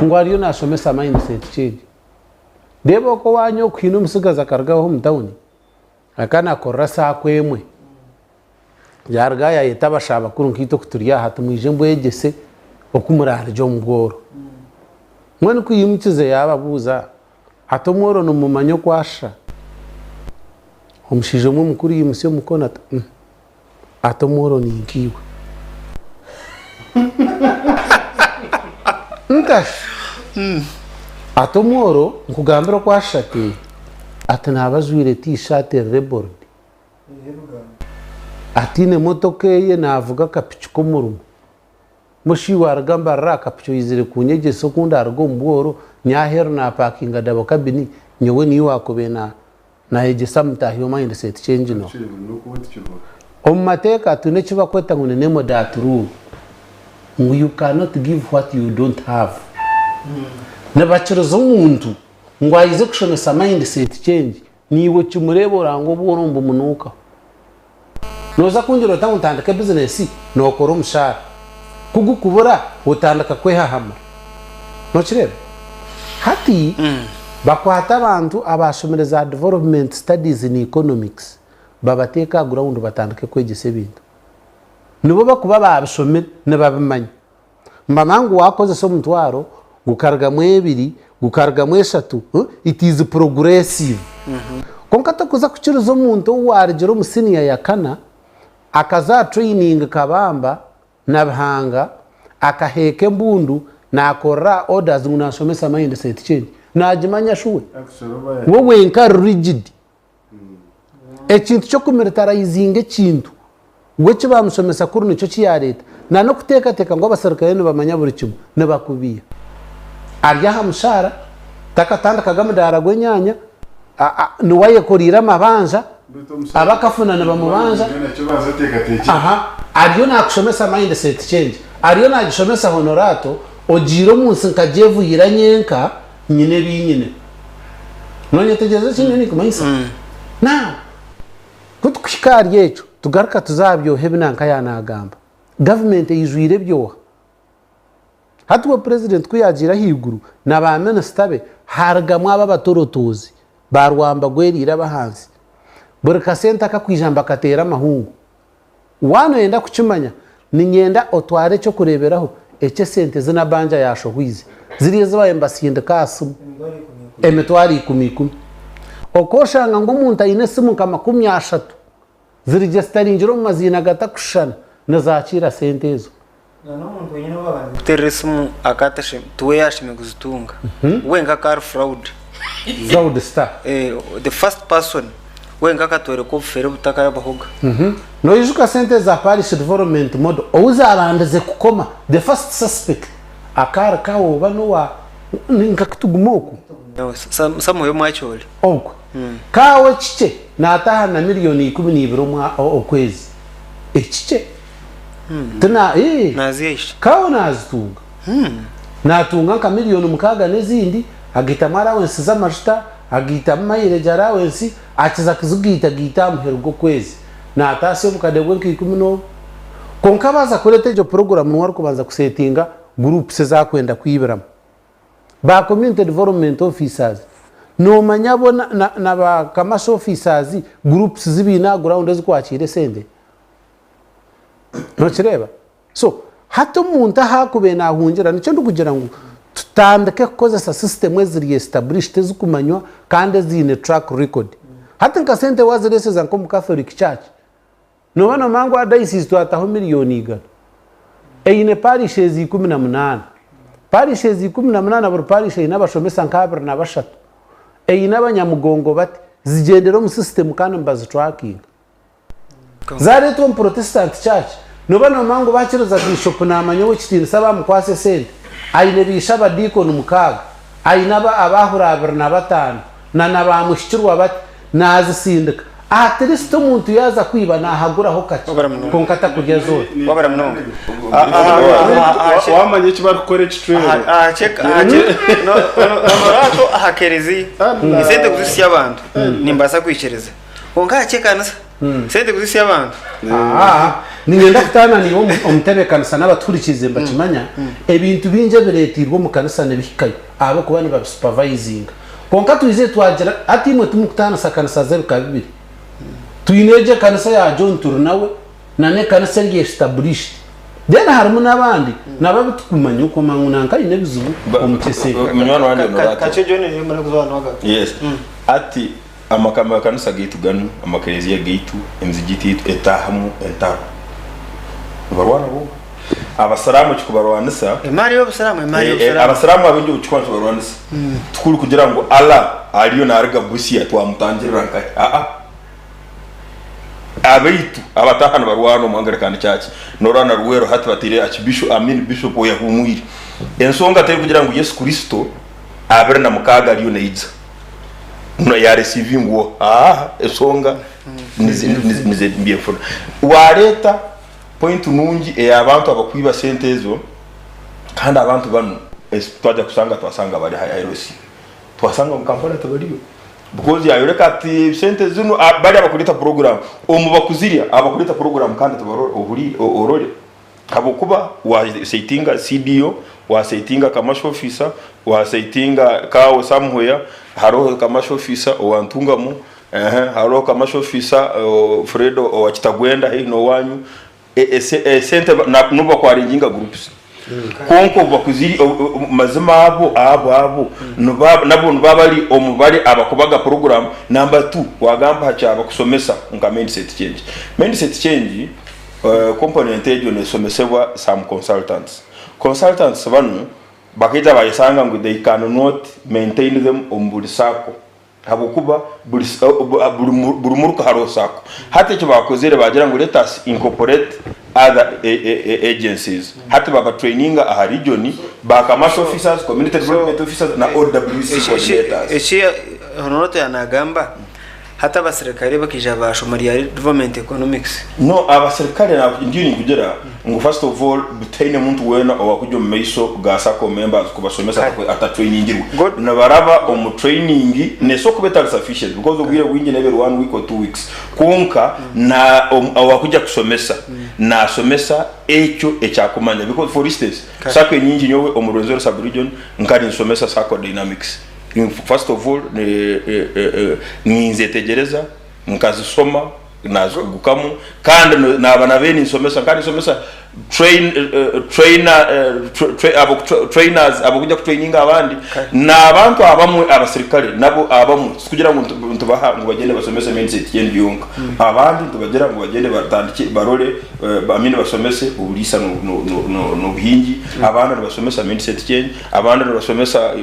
ngu ariyo naashomesa mindset change. Reeba oku owaanyu oku haine omutsigazi akaruga aho omu tawuni akaba naakorera saako emwe. Yaaruga aha yaayeta abashaho bakuru nkaitwe oku turi aha ati mwije mbwegyese oku muraarugye omu bworo. Mbwenu ku yaimukize yaababuuza Ati omworo nimumanya oku ashusha? Omushaija omwe omukuru yaimutsya omukono ati, Umm, ati omworo ni nkaiwe. Nkashi? Ati omworo nkugambire oku ashusha ati, ati naaba ajwaire T-shirt eri rebelled, ataine motoka eye naavuga akapiki k'omurimo. Mbwenu shi waaruga Mbarara aha kapiki oizire kunyegyesa oku ndaaruga omu bworo, nyaaheeru naapakinga dabo kabini, nyowe niiwe waakubaire naayegyesa mutaahi wa mindset change no. Omu mateeka twine eki barikweta ngu ni name that rule, ngu you cannot give what you don't have. Nibakiriza omuntu ngu aije kushomesa mindset change, Naiwe okimureeba oranga obworo nibumunuukaho. Nooza kungira ota ngu ntandike bizinesi? Nookora omushaara. Ku gukubura, otandika kwehahamura. Nookireeba? Hati bakwata abantu abaashomire za development studies in economics babateeka aha ground batandike kwegyesa ebintu. Nibo bakuba baabishomire nibabimanya. Mbamanya ngu waakozesa omutwaro gukarugamu ebiri, gukarugamu eshatu, it is progressive. Kwonka tokuza kukiriza omuntu ou waarugire omu siniya ya kana, akaza aha training Kabamba na Bihanga, akaheeka embundu, naakorera aha orders ngu naashomesa mindset change. Naagimanya shuwe? We wenka ari rigid. Ekintu ky'okumilitarayizinga ekintu, we eki baamushomesa kuri nikyo ki yaareeta. Na n'okuteekateeka ngu abaserukare nibamanya buri kimwe, nibakubiiha. Ari aha mushaara, takatandikaga mudaara gw'enyaanya, niwe ayekoreire amabanja, abakafuna nibamubanja. Aha, ariyo naakushomesa mindset change, ariyo naagishomesa Honorato, ogiire omu nsi nka Jevuhira nyenka, Nyine ebi nyine. Noyetegyereza eki ndiyo ninkumanyisa? Now, ku tukuhika ahari ekyo, tugaruka tuza aha byoha ebi nanka yaanagamba. Gavumenti eijwire ebyoha. Hati we purezidenti ku yaagiire ahaiguru na ba minisita be, haarugamu abo abatorotoozi, ba rwamba gweriire ab'ahansi. Buri kasente akakwija nibakateera amahungu. Waaba nooyenda kukimanya, Niinyenda otware eky'okureeberaho eky'esente ezi Nabanja yaashohwize, ziri ezi baabaire nibasindika aha simu, emitwaro ikumi ikumi. Okooshanga ngu omuntu aine esimu nka 30 zirigisitaringire omu maziina gatakushushana, nizaakiira sente ezo. Kuterera esimu tiwe yaashemeriire kuzitunga, we nka ari fraud. Fraudster. The first person we nka akatworeka obufere obutakabahoga. Noijuka sente za Parish Development Model ou zabandize kukoma, the first suspect akaari kawe oba nowa nka Kituguma oku? Samuel Omwakyoli. Okwe. Kaawe ekikye nataaha na miriyoni 12 okwezi. Ekikye. Tina ee. Nazihaisha. Kaawe nazitunga. Natunga nka miriyoni 6 n'ezindi, agaitamu allowance z'amajuta, agaitamu mileage allowance, akiza kuzigaita gaita aha muheru gw'okwezi. Nataasya obukade bwe nka 11. Kwonka baaza kureeta egyo puroguramu niwe arikubanza kusetinga groups ezi arikwenda kwibiramu. Ba community development officers noomanya bo na ba commercial officers groups zi baine aha ground ezikwakiira esente? Nokireeba? So hati omuntu ahu arikubaire naahungira, nikyo ndikugira ngu tutandike kukozesa system eziri established ezikumanywa kandi eziine track record. Hati nka sente waazireeseza nk'omu Catholic church, nooba noomanya ngu aha diocese twataho 100,000,000 eine parishes 18. Parishes 18 buri parish eine abashomesa nka 23, eine abanyamugongo bati, zigyendera omu system kandi nibazitrackinga. Zareetwa omu Protestant church, nooba noomanya ngu bakiriza Bishop naamanya ow'ekitiinisa baamukwatsa esente, aine baishe abadiikoni mukaaga, aine abaahura 25, na na baamuhikirwa bati, naazisindika. At least omuntu yaaza kwiba naahaguraho kakye, kwonka takurya zoona. Wabura munonga. Wamanya eki barikukora ekicwero. Honorato aha kereziya esente kuzisya abantu nimbaasa kwikiriza. Kwonka aha ky'ekanisa, sente kuzitsya abantu. Aa, niinyenda kutaana naiwe omu omu ntebeekanisa n'abatuhurikiize nibakimanya, ebintu bingi ebireeteirwe omu kanisa nibihikayo ahabw'okuba nibabisupervisinga. Kwonka twizire twagira, hati imwe timurikutaanisa kanisa z'ebika bibiri. Twine egyo ekanisa ya John Turinawe na n'ekanisa eri established. Then harimu n'abandi nabo abu tukumanya okwo omanya ngu nanka aine ebizibu omu ky'esente. Munywani wangye Honorato. Kakye John niwe murikuza hanu agaruka. Yes. Ati Amakanisa gaitu ganu, amakereziya gaitu, emizigiti yaitu etaahamu entaro. Nibarwana bo. Abasiraamu ekikubarwanisa. Emaari y'obusiraamu, emaari y'obusiraamu. Abasiraamu abaingi ekikuba nikibarwanisa tikuri kugira ngu Allah ariyo naruga Busia twamutangirira nkahi. Aa. Abaitu abataaha nibarwana omu Anglican Church norora na Luweero hati bataire Archbishop, I mean Bishop oyahumwire. Ensonga teri kugira ngu Yesu Kristo 26 ariyo naija. Yareceivinga oha? Aa ensonga nize mbyefuna. Wareeta point nungi ey'abantu abakwiba sente ezo kandi abantu banu twajya kusanga twasanga bari aha LC. Twasanga omu Kampala tibariyo. Because yayoreka ati sente zinu bari abakureeta program omu bakuzirya abakureeta program kandi tibarora ohurire orore. Habwokuba wa setinga CDO, wa setinga commercial officer, wa setinga kawe somewhere, hariho commercial officer owa Ntungamo, hariho commercial officer Fred owa Kitagwenda haihi n'owanyu, esente n'obu bakwarenginga groups kwonka obu bakuziri mazima abo abo abo nabo nibaba bari omu bari abakubaga program. Number two, wagamba aha kya bakusomesa nka mindset change. Mindset change Component egyo nesomesebwa some consultants. Consultants banu bakaija bayesanga ngu they can not maintain them omu buri sacco habwokuba buri buri muruka hariho sacco. Hati eki bakozire bagira ngu let us incorporate other agencies. Hati baba traininga aha region ba commercial officers, community development officers na OWC coordinators. Eki Honorato yanagamba Hati abasirikare bakaija baashoma rya development economics. No abasirikare ndiyo ninkugira ngu first of all tihaine muntu weena owakujya omu maiso ga sacco members kubasomesa atatrainingirwe. Nibaraba omu training neso kuba etari sufficient because obwire bwingi neba eri one week or 2 weeks kwonka owakujya kusomesa nasomesa ekyo ekyakumanya because for instance sacco enyingi nyowe omu Rwenzori sub region nkari nsomesa sacco dynamics. First of all ninzetegyereza, nkazisoma, nazikugukamu kandi naaba nabaire ninsomesa, nkaba ninsomesa Train, trainer, trainers ab'okuja kutraininga abandi n'abantu abamwe abasirikare nabo abamwe tikugira ngu nitubaha ngu bagyende basomese mindset yendi yonka abandi nitubagira ngu bagyende batandike barore I mean basomese oburiisa n'obuhingi abandi nibasomesa mindset change abandi nibasomesa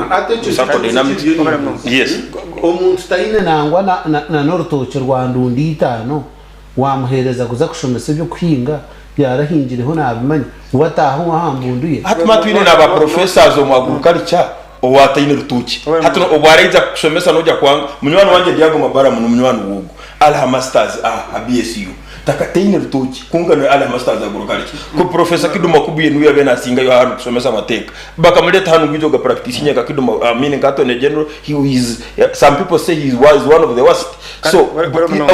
Hati ekyo circle kikaba dynamics kiri yes. Omuntu taine nangwa na n'orutookye rwa ndundi itaano Waamuheereza kuza kushomesa eby'okuhinga, yaarahingireho naabimanya, we ataaha owe aha mbundu ye. Hati manya twine na ba professors omu agriculture owataine rutookye. Hati obu araija kukushomesa noija kwanga. Munywani wangye Diago Mabaramu ni munywani w'ogu ari aha masters aha BSU. Takataine rutookye kwonka ari aha masters agriculture. Ku Professor Kiduma Kubuye niwe yabaire nasingayo hanu kushomesa amateeka. Bakamureeta hanu ngu ija ogapracticinge nka Kiduma, I mean nka Attorney General, he is, some people say he was one of the worst. So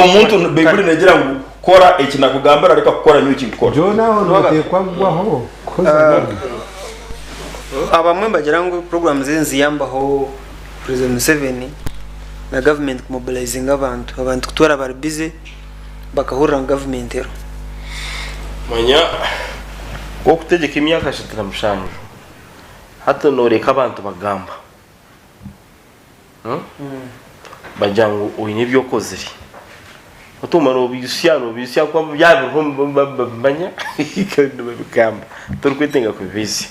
omuntu Baibuli negira ngu kora eki nakugambira reka kukora nyowe eki nkukora. John aho noteekwa kugwaho kuhweza Bobi. Abamwe nibagira ngu programs ezi niziyambaho President Museveni na government kumobilizinga abantu, abantu kutwara bari busy bakahurira ngu government eriho. Manya okutegyeka emyaka 37 hati noreka abantu bagamba. Bagira ngu oine ebi okozire. Otuuma noobisya noobisya ahabw'okuba byaba biriho nibabimanya kandi nibabigamba torikwetenga kubibisya.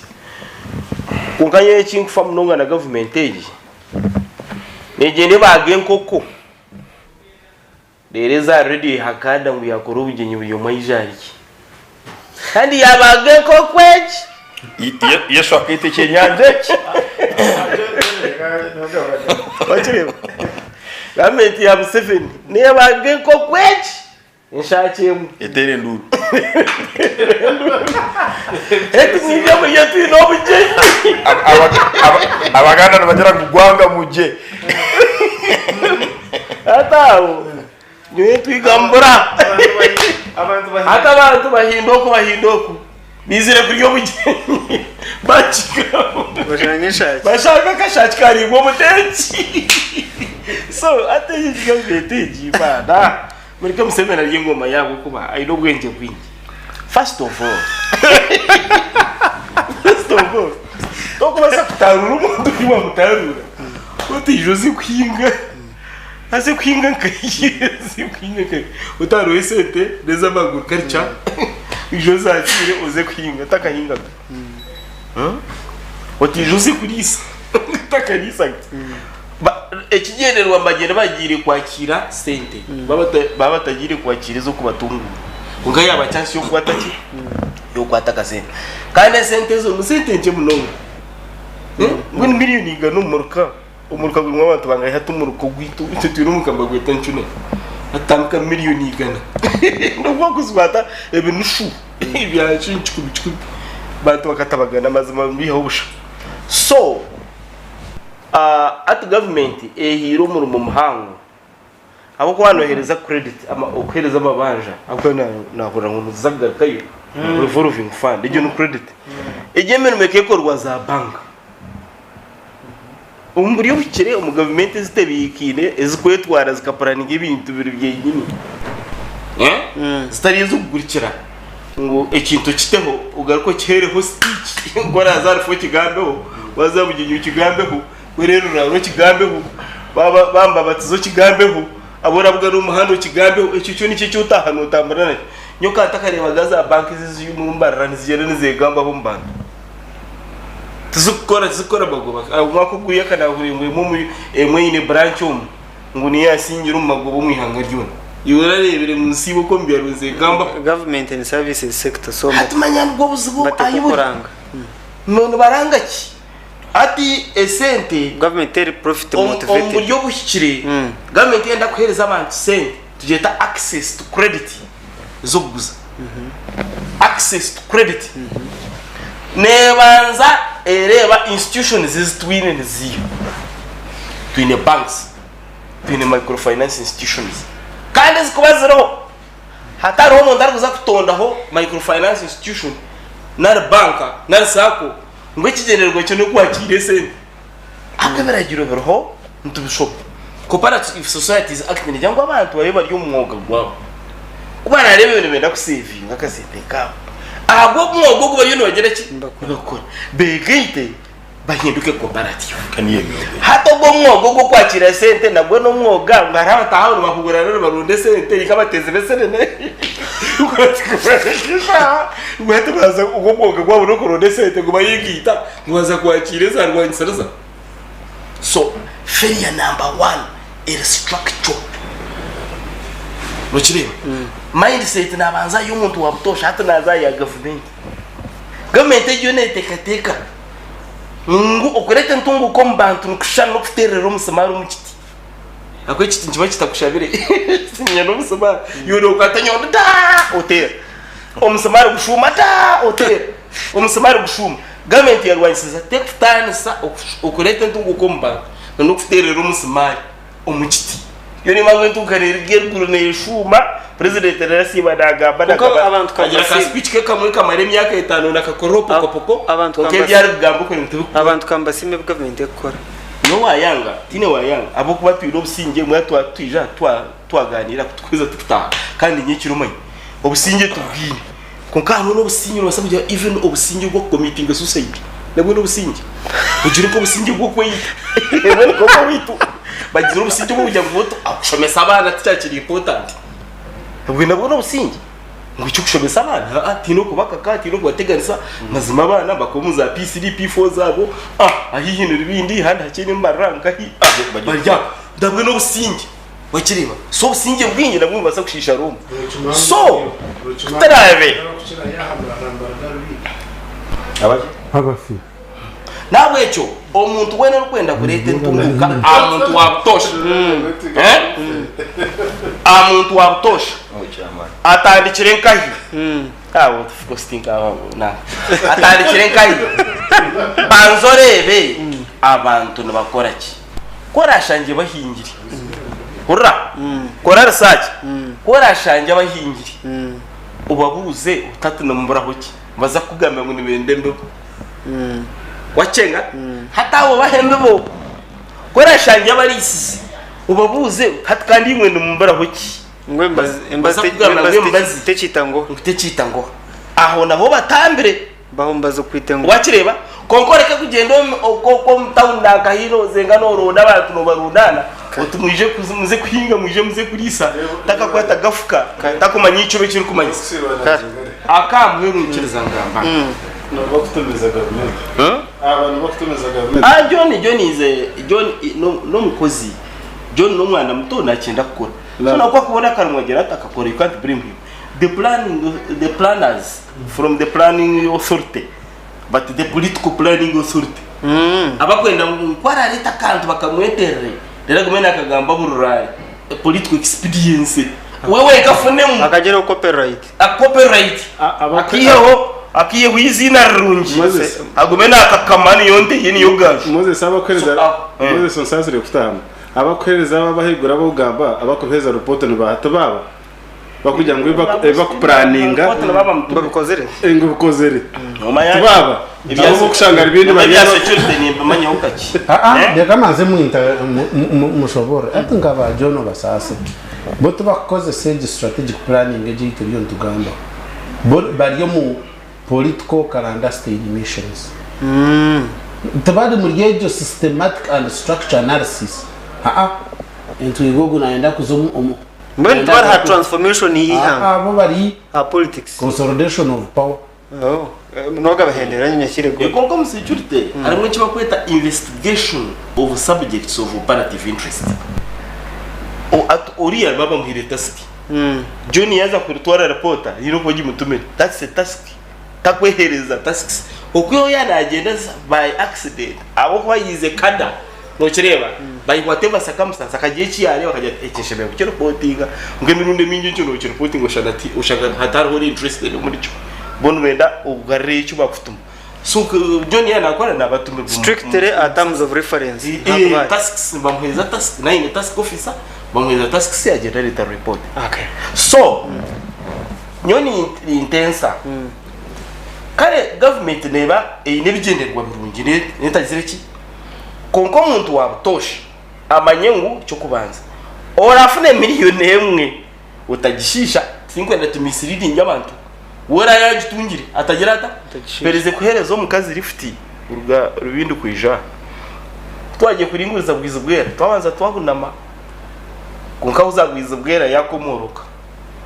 Kwonka nyowe eki nkufa munonga na gavumenti egi, neegyenda ebaaga enkoko reero eza aha reediyo ehakanda ngu yaakora obugyenyi buri omwe aije arye. Kandi yaabaaga enkoko egi! Yesu akaita ekyenyanja eki. Wakireeba? Gavumenti ya Museveni neebaaga enkoko egi enshaaki emwe. Eteera enduuru. Eti mwije murye twine obugyenyi. Abaganda nibagira ngu gwanga mugye. Hati aho nyowe ntwigambura. Hati abantu bahinda oku bahinda oku baizire kurya obugyenyi bakigamba bashanga akashaki kariibwa omuteeki. So hati egi gavumenti egi baana mureke Museveni arye engoma ye ahabw'okuba aine obwengye bwingi. First of all, first of all, tokubaasa kutaruura omuntu ori wamutaruura otaija oze kuhinga. Aze kuhinga nkahi? Aze kuhinga nkahi? Otariho esente n'ez'amaguru karikya oije ozakiire oze kuhinga otakahingaga. Otaija oze kuriisa otakariisaga. Ekigyendererwa nibagyenda bagiire kwakiira sente baba batagiire kwakiira ez'okubatunguura. Kwonka yaaba chance y'okukwata ki? Y'okukwata akasente. Kandi esente ezo ni sente nkye munonga. Mbwenu miriyoni igana omu muruka. Omuruka gurimu abantu bangahi hati omuruka ogwaitu itwe twine omuruka nibagweta Ncune hatandika miriyoni igana nobu wakuzikwata ebinushu bya kikumi kikumi abantu bakatabagana mazima biihaho busha so hati gavumenti ehaire omurimo muhango ahabw'okuba nohereza credit okuhereza amabanja ahabw'okuba nahurira ngu niziza kugarukayo revolving fund egyo ni credit egyo emirimo ekekorwa za banka. Omu buryo obuhikire omu gavumenti ezitebeekaine ezikwetwara zikapuraninga ebintu biri byenyini zitari ez'okugurikira ngu ekintu okiteho ogaruke okiheereho sipiiki ngu oraaze aha rufu okigambeho, waaza aha bugyenyi okigambeho, wareeba rurara okigambeho, baamubabatiza okigambeho, abu orabugana omu muhanda okigambeho, ekyo kyo nikyo eki otaaha nootambura nakyo. Nyowe nkaba ntakareebaga zaabanka ezi eziri omu Mbarara nizigyenda nizeegambaho omu bantu. Tizikukora tizikukora magoba. Omwaka oguriya nkanahurira ngu emwe omuri emwe eine branch omu ngu niyo yasingire omu magoba omu ihanga ryona. Iwe orareebire ngu nsiiba oku omu byaro nizegambaho. Government and services sector so Hati manya nibwo obuzibu bateekwa ahi buri. kuranga. No nibaranga ki? Hati esente Government teri profit omu omu motivated. buryo obuhikire gavumenti yenda kuheereza abantu sente tugyeta access to credit ez'okuguza. Access to credit neebanza ereeba institutions ezi twine niziiha. Twine banks, twine microfinance institutions kandi ezikuba ziriho hatariho omuntu arikuza kutondaho microfinance institution nari banka nari sacco ngu ekigyendererwa kye n'okwakiira esente. Ahabw'okuba ebiragiro biriho nitubishoma. Cooperative Societies Act negira ngu abantu babe bari omu mwoga gwabo. Ku baraareebe nibenda kusevinga akasente kaabo. Ahabw'omwoga ogu bariyo nibagira ki? Nibakora. Beegaite bahinduke cooperative. Hati ogwo omwoga ogw'okwakiira sente nagwo n'omwoga ngu hariho abataaha aho nibahuurana nibaronda esente nk'abateezi b'esenene ngu hati baaza ogwo omwoga gwabo n'okuronda esente ngu bayegaita ngu baaza kwakiira eza rwangisiriza. So failure number one eri structural. Nokireeba? Mindset nabanza y'omuntu wa butoosha hati naza aha ya gavumenti. Gavumenti egyo neeteekateeka ngu okureeta entunguuka omu bantu nikushushana n'okuteerera omusimaari omu kiti. Ahabw'okuba ekiti nikiba kitakushabire kiine n'omusimaari. Iwe nookwata enyondo taa oteera. Omusimaari gushuuma taa oteera. Omusimaari gushuuma. Gavumenti yarwanisiza tekutaanisa okureeta entunguuka omu bantu n'okuteerera omusimaari omu kiti. Yo nimba ngu entunguuka neeruga eruguru neeshuuma, purezidenti reero asiiba naagamba Kwonka naagamba abantu agira ka kambasiime. speech ke kamwe kamara emyaka etaano nakakorera opokopoko Abantu kwonka ebi kambasiime. arikugamba okwe nitubikora. Abantu kambasiime ebi gavumenti ekukora. Nyowe waayanga, tihaine waayanga ahabw'okuba twine obusingye mbwenu twaba twija aha twaganiira kutukuza tukutaaha kandi nyekiro omanye obusingye tubwine. Kwonka hariho n'obusingye noobaasa kugira even obusingye bw'okukomitinga suicide nabwo n'obusingye. Ogire nk'obusingye bw'okweyita mbwenu nk'oku owaitu bagizire obusingye bw'okugira ngu botu kushomesa abaana tikyakiri important. Obwe nabwo n'obusingye ngu eky'okushomesa abaana haa tihaine okubakaka tihaine okubateganisa mazima abaana bakaba omu za P3, P4 zaabo ahaihi ni Rubindi ahandi hakye ni Mbarara nkahi bari aho nabwo n'obusingye. Wakireeba? So obusingye bwingi nabwo nibubaasa kushiisha Rooma. So kuturaabe Abafi. N'ahabw'ekyo omuntu weena orikwenda kureeta entunguuka aha muntu wa butoosha, eh? aha muntu wa butoosha atandikire nkahi? Ah, of course tinka na atandikire nkahi? Banza oreebe abantu nibakora ki? Ku oraashangye bahingire, hurira, kora research, ku oraashangye abahingire obabuuze oti hati nimuburaho ki? Nibaza kukugambira ngu nibenda embibo. Wakyenga? Hati abo obahe embibo. Ku oraashangye abariisize obabuuze oti hati kandi imwe nimuburaho ki? Ngu embazi Nibaza kukugambira ngu embazi tekiita ngoha. Ngu tekiita ngoha. Aho naho obatambire. Baho mbazi okwita engo. Wakireeba? Kwonka oreke kugyenda okwo omu tawuni nanka haihi nozenga noronda abantu nobarundaana oti mwije muze kuhinga mwije muze kuriisa takakwata gafuka takumanya ekiro ekirikumanyisa. Aka mbwenu nyikiriza ngamba. John John is a John n'omukozi John n'omwana muto nakyenda kukora so nawe ku akubona akarimo agira ata akakora you can't blame him the planning the planners from the planning authority but the political planning authority abakwenda ngu ku arareeta akantu bakamweterere reero agume nakagamba bururare political expediency we wenka afunemu Akagireho copyright. a copyright akiiheho akiiheho eiziina rirungi Moses. agume nakakama niyo nte ye niyo gaju Moses abakuhereza So, ah, eh. Moses onsaasire kutahamu abakuhereza abo abahaiguru abu ogamba abakuhereza report nibaha tibaaba Bakugira ngu ebi bakupuraninga Babikozire. ngu bikozire. Tibaaba abo abokushanga ribindi bari Ebya security nimbimanyaho kakye. Aa reka manze mwinta mushoborore hati nka ba John Obasaase bo tibakukozesa egi strategic planning egi ei turiyo nitugambaho bo bari omu political clandestine missions tibari muri egyo systematic and structure analysis aa entwiga ogu nayenda kuza omu Mbwenu tibari aha transformation y'eihanga. Abo bari Aha politics. consolidation of power. Oh, nogabahendera nyakire go. Kwonka omu security harimu eki barikweta investigation of subjects of operative interest. Oriya baba bamuhaire task. John yaaza kuritwara report haine oku bagimutumire. That's a task. Takwehereza tasks. Okwihaho yaaba naagyenda by accident ahabw'okuba he is a cadre. Nokireeba? By whatever circumstance akagira eki yaareeba akagira ati eki nshemereire kukiripotinga. Kwonka emirundi emingi ekyo nookiripotinga oshanga ti oshanga hatariho ori interested omuri kyo. Bo nibenda ogarure eki baakutuma. So John yaaba naakora naabatumirwa omu Strictly aha terms of reference. Eh, tasks nibamuheereza task nawe aine task officer bamuheereza tasks agyenda areeta report. Okay. So nyowe nintensa kare gavumenti neeba eine ebigyendererwa birungi netagizire ki? Kwonka omuntu wa butoosha amanye ngu eky'okubanza oraafune miriyoni emwe otagishiisha. Tinkwenda tu misleadinge abantu. We oraabe yaagitungire atagira ata? Mperize kuheereza omukazi lifuti kuruga Rubindi kwija aha. Ku twagiye kuringuriza Bwizi Bwera, twabanza twahunama, kwonka ahu za Bwizi Bwera yaakomooroka.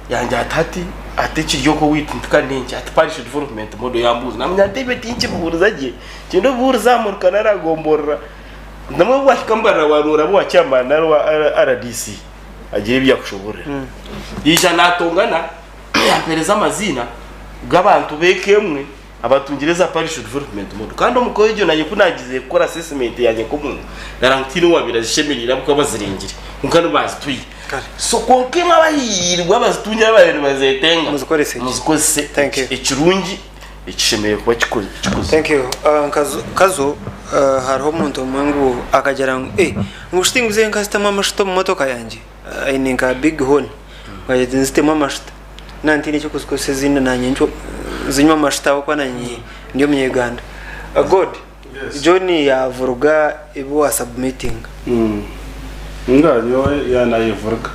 Yangira ati hati ati ekiri oku owaitu nti ka n'enki? Ati Parish Development Model yambuuza. Naamanya nti ebyo tinkibihuuriza gye, kyenda obihuurize aha muruka nari aha gomborora. Namwe obu wahika Mbarara waroora abu wa chairman nari owa RDC agire ebi yakushoboororera. Yaija naatongana yampeereza amaziina g'abantu b'eka emwe abatungire eza Parish Development Model. Kandi omu ka egyo naanye ku naagize kukora assessment yangye nk'omuntu, naareeba ngu tihaine owaabaire azishemereire ahabw'okuba bazirengire kwonka nibo baazitwire. So kwonka imwe abahiirwe abazitungire ababaire nibazetenga, Muzikorese gye. muzikozese Thank you. ekirungi ekishemereire kuba kikozirwe. Thank you. Nkazo hariho omuntu omwe ngu akagira ngu eh ngu shi tinguze nkazitamu amashuta omu motoka yangye aine nka big horn ngu nzitemu amashuta naaba ntaine eky'okuzikozesa ezindi naanye nzinywe amashuta ahabw'okuba naanye ndi omunya-Uganda. God, John yaavuruga ebi waasubmitinga. Nga nyowe yaanayevuruga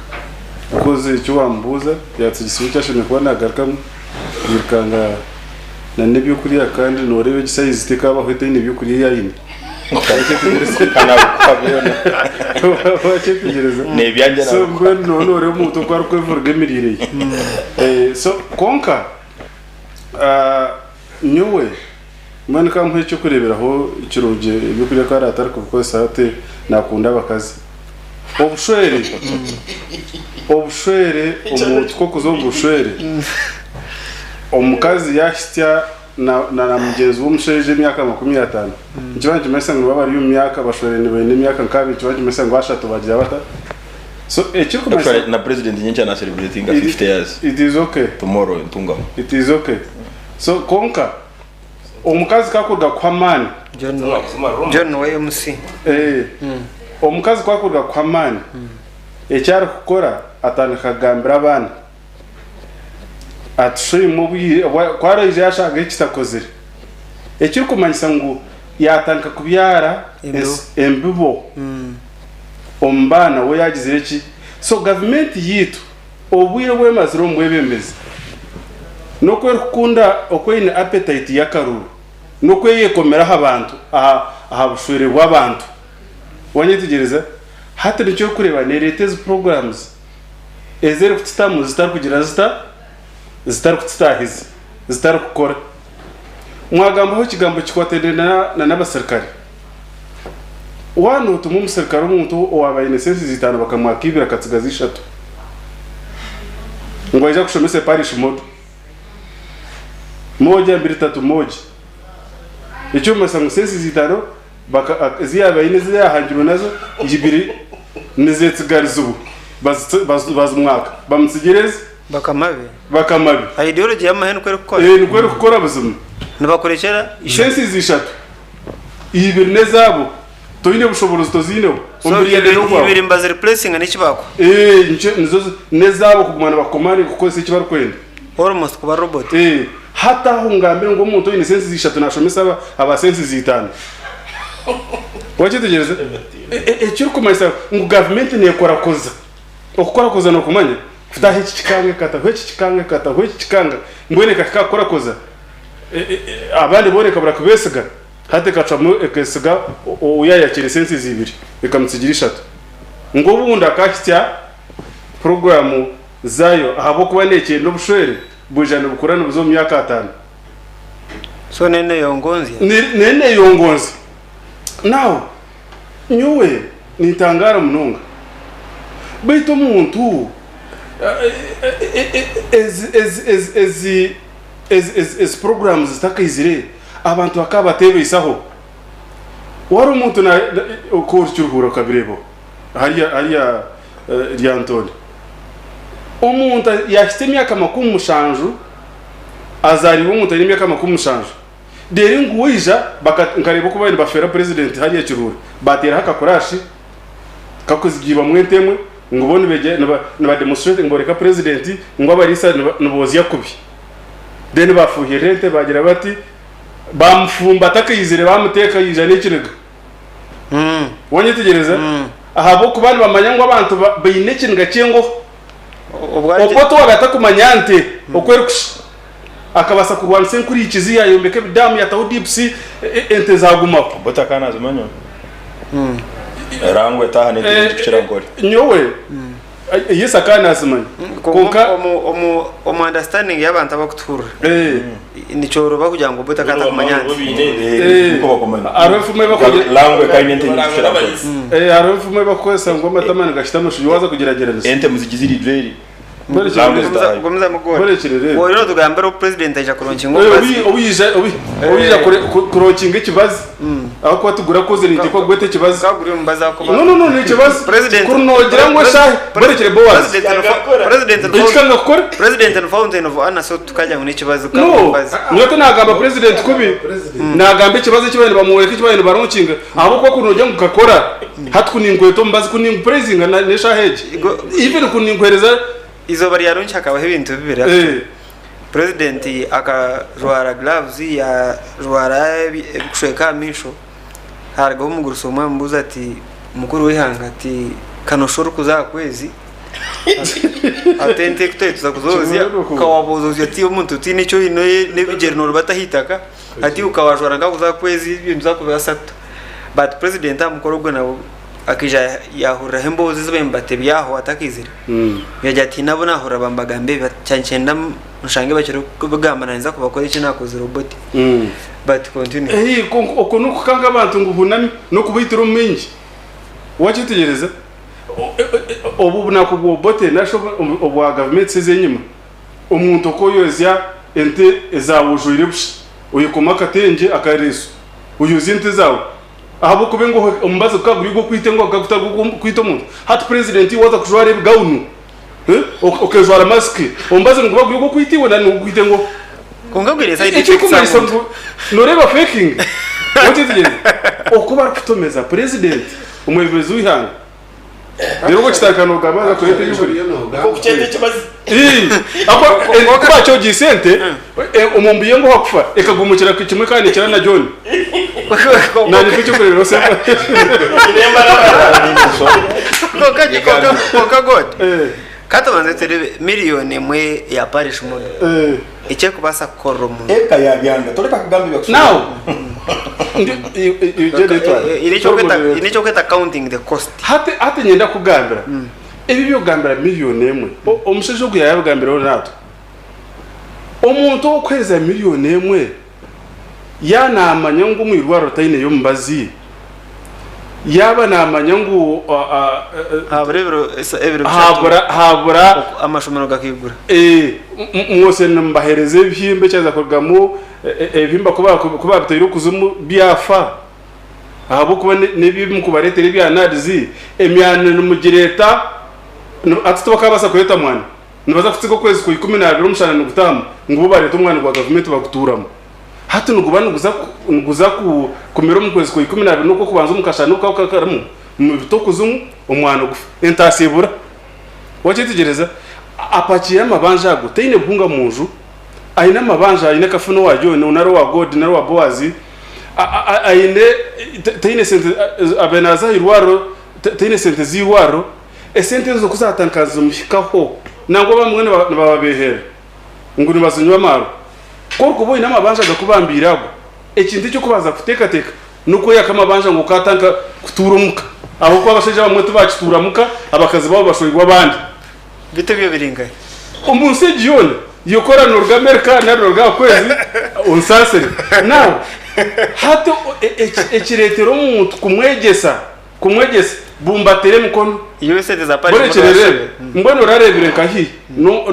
because eki waamubuuza yaatsigisa eki ashemereire kuba naagarukamu yirukanga na n'ebyokurya kandi nooreeba egi sayizi tekaabaho etaine byokurya eyi aine. Nabikuha byona. Wakyetegyereza? N'ebyangye So nabikuha. mbwenu nooba nooreeba omuntu oku arikwevuruga emiriire ye. So kwonka nyowe mbwenu ka nkuhe eky'okureeberaho kirungi ebyokurya ku araabe atarikubikozesa hati naakunda abakazi. Obushwere, obushwere omuntu ku orikuza omu bushwere, omukazi yaahitsya na na mugyenzi w'omushaija emyaka 50, nikiba nikimanyisa ngu nibaba bari omu myaka bashweraine baine emyaka nk'abiri, nikiba nikimanyisa ngu ashatu bagira bata? So ekirikumanyisa Actually, na president nyenkya na celebratinga 50 years it is okay. tomorrow Ntungamo. It is okay. So kwonka omukazi ku akuruga kuha amaani, John John wa MC. eh, omukazi ku akuruga kuha amaani, eki arikukora atandika kugambira abaana ati shoimwe obwire ku araije yashanga ekitakozire, ekirikumanyisa ngu yatandika kubyara Embibo. embibo omu baana we yagizire ki? So gavumenti yaitu obwire obu emazire omu bwebembezi n'oku erikukunda oku eine appetite y'akaruru n'oku eyekomire aha bantu aha bushwere bw'abantu wanyetegyereza? Hati nikyo orikureeba nereeta ezi programs ezi erikututamu zitarikugira zita? Zitarikututaahiza, zitarikukora. Mwagambaho ekigambo kikwataine na n'abasirikare. Waaba nootuma omusirikare omuntu owaaba aine sensizi itaano bakamwaka ibiri akatsigaza ishatu ngu aije akushomese parish model moja mbiri tatu moja eky'okumanyisa ngu sensizi itaano ezi yaaba aine ezi yaahangirwe nazo ibiri nizeetsigarizibwa bazimwaka bamutsigira ezi Bakama be. Bakama be. Ideology y'amahe nikwo erikukora. Ee, nikwo erikukora buzima. Nibakurekyera ishatu. Sensizi ishatu. Ibiri n'ezaabo. Toine bushoboorozi toziineho. So Omubiri yade n'ogwawe. ibiri nibazi replacinga n'eki baakuha. Ee, nikyo nizo n'ezaabo kuguma nibakukomandinga kukukozesa eki barikwenda. Almost kuba robot. Ee, hati aho ngambire ngu omuntu oine sensizi ishatu naashomesa aba aba sensizi itaano. Wakyetegyereza? Ekirikumanyisa ngu gavumenti neekorakoza. Okukorakoza nookumanya? Kutaho eki kikanga ekataho eki kikanga ekataho eki kikanga mbwenu ekahika aha kukorakoza abandi boona ekabura kubeesiga hati ekacwamu ekeesiga ou yaayakiire sensizi ibiri ekamutsigira ishatu ngu obundi akahitsya puroguraamu zaayo ahabw'okuba neekyenda obushwere bwija nibukura nibuza omu myaka ataano. So neneyongonzya. Neneyongonzya. Now Nyowe nintangaara munonga. Baitu omuntu ezi programs zitakaizire abantu bakaba batebeisaho. Wari omuntu ku ori Kiruhura okabireebaho hariya Lyantonde. Omuntu yahitsya emyaka 70 azaariirwe omuntu aine emyaka 70. Reero ngu waija baka nkareeba oku baabaire nibafeera president hariya Kiruhura baateeraho akakurashi kakuzigiibwamu ente emwe ngu bo nibegye niba niba demonstrate nibooreka president ngu abariisa niba niboozya kubi. Then baafuuhirira ente baagira bati baamufumba atakaizire baamuteeka yaija n'ekiniga. Wanyetegyereza? Ahabw'okuba nibamanya ngu abantu ba baine ekiniga ky'engoho. Obwo Oku otwaga takumanya nte oku erikushusha. Akabaasa kurwanisa enkurikizi yayombeka ebidamu yataho dips ente zagumaho. Obote akaba nazimanya? Rangwe taaha n'ente nyingi kukira Nkore. Nyowe yes akaba nazimanya kwonka. Omu understanding y'abantu abakutuhurira nikyoroba kugira ngu Obote akaba atakumanya nte. Hariho enfumu ebakugira. Rangwe akaba aine ente nyingi kukira Nkore. Hariho enfumu ebakukozesa ngu amatama nigashita amashugi waaza kugyeragyeranisa. Ente muzigizire ijweri. Gumizamu God. Oriyo notugambira obu president aija kuronkinga omubazi. Obu yaija kuronkinga ekibazi ahakuba tugura koze nitekwa kugweta ekibazi. Kaguri omubazi ahakuba. No no no nekibazi. Kuri nogira ngu eshaaha borekire Boaz. Ekikanga kukora. President ni fountain of honor so tukagira ngu nekibazi No, nyowe tinagamba president kubi. Nagamba ekibazi eki babaire nibamworeka eki babaire nibaronkinga ahabw'okuba kuri nogira ngu kakora. Hati ku ninkweta omubazi ku ninkupraisinga n'eshaaha egi even ku ninkuheereza. Eizooba rya launch hakabaho ebintu bibiri actually. President akajwara gloves yajwara ebikushweka aha maisho harugaho omugurusi omwe amubuuza ati mukuru w'eihanga ati kanoshusha orikuza aha kwezi ati ente ku twari tuza kuzoozya okawabozozya oti omuntu otiine eki oine n'ebigyere noorubata aha itaka Hati ukawajwara nkakuza aha kwezi ebintu zakuba asatu but president aha mukoro ogwo nabwo akaija yahuriraho emboozi ezi babaire nibatebya aho atakaizire yagira ati nabo nahurira bambagamba ebi kyankyenda nshange bakiri kubigamba nanye nza kubakora eki nakozire Obote but continue. Eeh kwonka okwo nokukanga abantu ngu hunami nokubaitira omu maingi wakyetegyereza? Obu obunaku bwa Obote narishi obwa gavumenti ezenyima Omuntu oku oyozya ente ezaawe ojwaire busha, oyekoma akatengye akareeso, oyozya ente zaawe ahabw'okuba engohe omubazi gukaba guri ogw'okwita engohe gukaba gutari ogw'okwita omuntu. Hati purezidenti iwe waaza kujwara ebigawunu, okejwara masiki, omubazi niguba guri ogw'okwita iwe nari n'ogw'okwita engohe? Kwonka gwine side effects Ekirikumanyisa aha muntu. ngu nooreeba faking, wakyetegyereza? Oku barikutomeza purezidenti, omwebembezi w'eihanga. Reero obwo kitandika nogamba haza kureeta eby'okurya. Nk'okukyeta ekibazi. Ii, ahakuba ku bakyogiise ente, omu mbu y'engo hakufa, ekagumukira kimwe kandi nekira na John. Naanye mpa eky'okureeberaho sebo. Kwonka God, ka tubanze tureebe miriyoni emwe ya parish model eki erikubaasa kukorera omuntu. Eka yabyanga toreka kugamba ebyakushobera. Now, ndi, Jane etware. Eine eki orikweta counting the cost. Hati, hati nyenda kukugambira, ebi eby'okugambira miriyoni emwe, omushaija ogu yaayabigambiraho naatwe. Omuntu ow'okuheereza miriyoni emwe yaaba naamanya ngu omu irwariro taineyo mubazi, yaaba naamanya ngu Habura ebiro ebiro bishatu habura habura amashomero gakaigura. Mwose nimubaheereza ebihimba ekyaza kurugamu ebihimba ku baabiteire okuzimu byafa ahabw'okuba n'ebi ebi murikubareetera ebya NAADS emyani nimugireeta hati tibakaabaasa kureeta mwani nibaza kutsiga okwezi kwa 12 omushana nigutaamu ngu bo bareete omwani gwa gavumenti bagutuuramu. Hati niguba niguza niguza kumera omu kwezi kwa 12 n'okw'okubanza omu kashana oku karimu mubite okuzimu omwani gufe entaasa ebura. Wakyetegyereza? Apakiire amabanja ago taine buhunga mu nju aine amabanja aine kafuna owa John nari owa God nari owa Boazi aine taine sente abaire naaza aha irwariro taine sente z'irwariro esente ezo ku zaatandika nizimuhikaho nangwa abamwe nibababeeherera ngu nibazinywa amaarwa. Ku orikuba oine amabanja gakubambiire ago, ekintu eky'okubanza kuteekateeka n'okweyaka amabanja ngu okaatandika kutuura omuka ahabw'okuba abashaija abamwe tibakituura muka, abakazi baabo bashweirwe abandi. Beitu ebyo biri nkahi? Omu nsi egi yoona, yokora nooruga Amerika nari nooruga aha kwezi, onsaasire. Now, hati ekireetera omuntu kumwegyesa, kumwegyesa, bumbatira emikono. Iwe esente za parish Mbwenu modo ekirereebe, washaba. mbwenu orareebire nkahi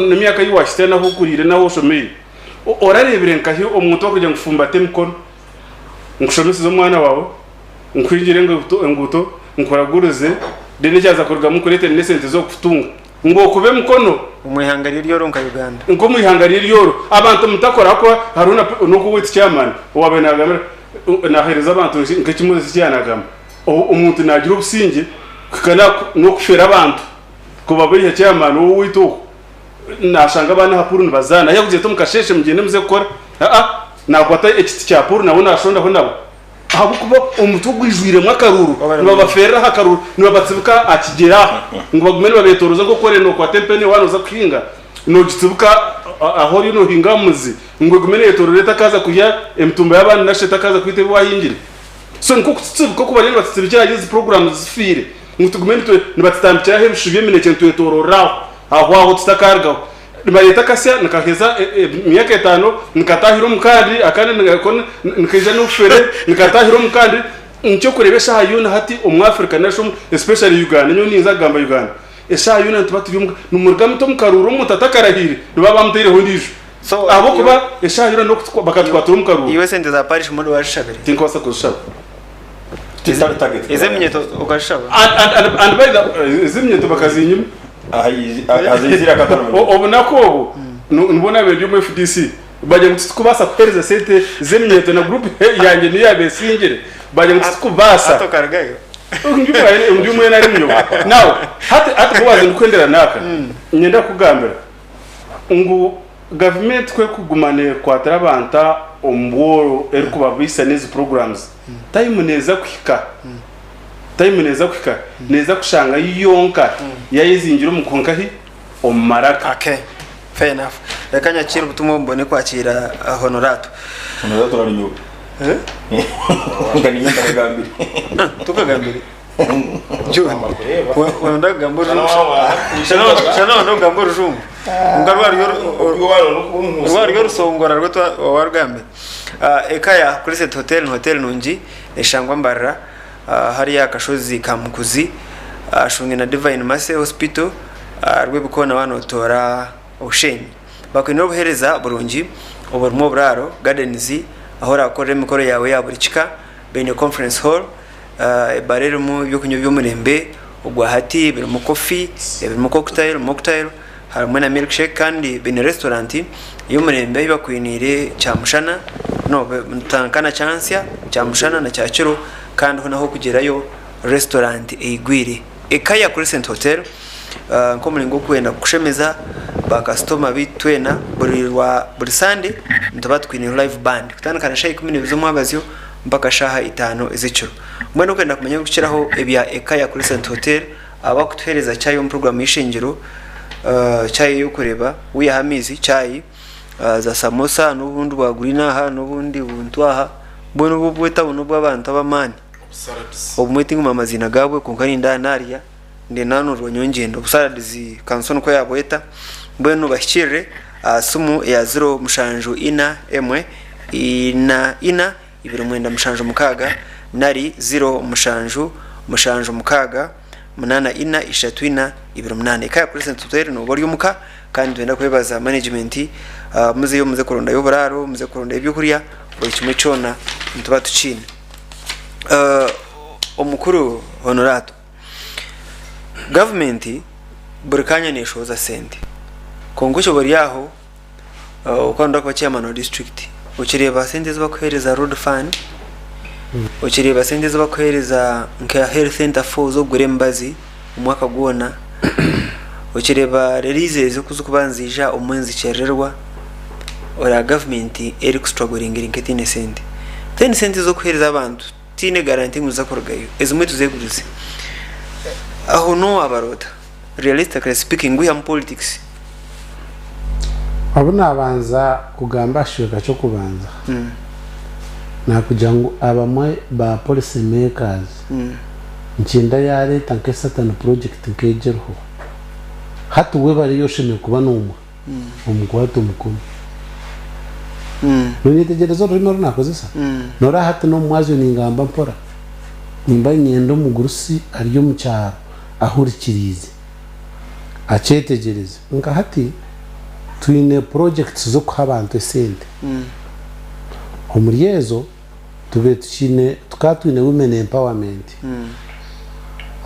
n'emyaka ei waahitsya n'ahu okuriire n'ahu oshomeire, orareebire nkahi omuntu arikugira ngu fumbata emikono, nkushomeseze omwana waawe, nkuhingire enguuto, nkuragurize, then ekyaza kurugamu nkureetere n'esente z'okukutunga, ngu okube emikono. Omu ihanga ry'eryoro nka Uganda. Nk'omu ihanga ry'eryoro. Abantu mutakora ahakuba hariho n'oku owaitu chairman owaabaire naagambira, naaheereza abantu nk'ekimotoka eki yaanagamba. Omuntu naagira obusingye kuhika n'okufeera abantu kubabeiha chairman w'owaitu ogu nashanga abaana aha pool nibazaana ahi yakugira ati omu kasheeshe mugyende muze kukora aa nakwata ekiti kya pool nawe nashondaho nabo ahabw'okuba omutwe ogwijwiremu akaruuru nibabafeerera aha karuuru nibabatsibika aha kigyere aho ngu bagume nibabetorooza nk'oku orenda nokwata empene waaba nooza kuhinga. Nogitsibuka aho oriyo nohinga aha muzi ngu egume neyetorora etakaza kurya emitumba y'abandi narishi etakaza kwita ebi wahingire. So nikwo kutsitsibuka oku bariyo nibatsitsibikira ahari ezi programs zifiire ngu tugume nibatutambikiraho ebishushu by'eminekye nitwetororera aho aho aho tutakarugaho. Nibareeta akasya nikaheza emyaka etaano nikatahira omu kandi akandi nako nikaija n'obufere nikatahira omu kandi. Nikyo orikureeba eshaaha yoona hati omu Africa narishi especially Uganda nyowe ninza kugamba Uganda. Eshaaha yoona nituba turi omu nimuruga muti omu karuuru omuntu atakarahiire nibaba bamutaireho ondiijo So ahabw'okuba eshaaha yoona n'okutukwa bakatukwatira omu karuuru. Iwe esente za parish mod wazishabire? Tinkubaasa kuzishaba. Titari target. Ez'eminyeto okazishaba? And, and, and, and by the ez'eminyeto bakazinyima. Azaizire akatano. Obunaku obu nibwo naabaire ndi omu FDC bagira ngu titukubaasa kuheereza sente z'eminyeto na group yangye niyo yaabaire esingire bagira ngu titukubaasa. Hati okarugayo? Ndi omwe nari munyowe. Now, hati hati Boaz ndikuhendera naaka, niinyenda kukugambira ngu gavumenti ku erikuguma neekwatira abantu omu bworo erikubabaisa n'ezi programs, time neeza kuhika, time neeza kuhika, neeza kushanga yo yonka yayezingira omu nkahi? Omu maraka. Okay. Fair enough. Reka nyakiire obutumwa obu mbone kwakiira Honorato. Honorato nari nyowe. Nga ninye ntakagambire. Tukagambire. John. Wenda kugamba orujungu. Shana wenda kugamba orujungu. Nga rwaryo rwaryo orusongora rwo warugambire. Ekaya Crescent Hotel ni hotel nungi eshangwa Mbarara hariya akashozi ka Mukuzi ashunge na Divine Mercy Hospital Rwebikoona waaba notoora Bushenyi. Bakwine obuheereza burungi oburimu oburaaro, gardens, ahu orakorera emikoro yaawe eya buri kika, baine conference hall, ebaara erimu ebyokunywa eby'omurembe ogwa hati birimu coffee, ebirimu cocktail, mocktail harimu na milkshake kandi baine restaurant y'omurembe ei bakwiniire kyamushana no nka na kyansya, kyamushana na kyakiro kandi hoona ah'okugyerayo restaurant eigwire. Ekaya Crescent Hotel nk'omuringo gw'okwenda kushemeza bakasitoma baitu twena buri rwa buri Sande nituba twine live band kutandika na shaaha 12 z'omwabazyo mpaka shaaha itaano ez'ekiro. Mbwenu orikwenda kumanya ebirikukiraho ebya Ekaya Crescent Hotel abakutuheereza chai omu puroguraamu y'eishengyero, chai ey'okureeba wihaho amaizi chai, za samosa n'obundi bwa green aha n'obundi buntu aha mbwenu obu obweta ngu n'obw'abantu ab'amaani. Obumwe tingumanya amaziina gaabwo kwonka nindeeba naarya ndenanurwa nyowe ngyenda. Obusaladizi kanso nikwo yaabweta. Mbwenu bahikirire aha simu eya ziro mushanju ina emwe ina ina ibiri mwenda mushanju mukaaga nari ziro mushanju mushanju mukaaga munaana ina ishatu ina ibiri munaana. Eka ya Crescent Hotel nooba ori omuka kandi nitwenda kwebaza management muzeyo muze kurondayo oburaaro, muze kurondayo ebyokurya buri kimwe kyona nituba tukiine. Omukuru Honorato, gavumenti buri kanya neshohoza sente kwonka ekyo buri aho okaba noyenda kuba chairman wa district okireeba sente ezi barikuhereza road fund, okireeba sente ezi barikuhereza nka health center four z'okugura emibazi omwaka gwona, okireeba releases oku zirikuba niziija obumwe nizikyerererwa. Oreeba gavumenti erikusituragoringa eri nk'etaine sente. Then sente ez'okuheereza abantu tihaine garanti ngu niziza kurugayo, ezimwe tuzegurize. Aho n'owaabara ota? Realistically speaking wihamu politics. Obu naabanza kugamba aha kicweka ky'okubanza, naakugira ngu abamwe ba policy makers nikyenda yaareeta nka certain project nk'egi eriho, hati we bariyo oshemereire kuba n'omwe. Omukwate omukono. Nonyetegyereza orurimi oru nakozesa? Noreeba hati n'omu mwazyo ningamba mpora. Nimba niinyenda omugurusi ari omu kyaro ahurikiriize, akyetegyereze. Nka hati twine projects z'okuha abantu esente. Omuri ezo tube tukiine tukaba twine women empowerment.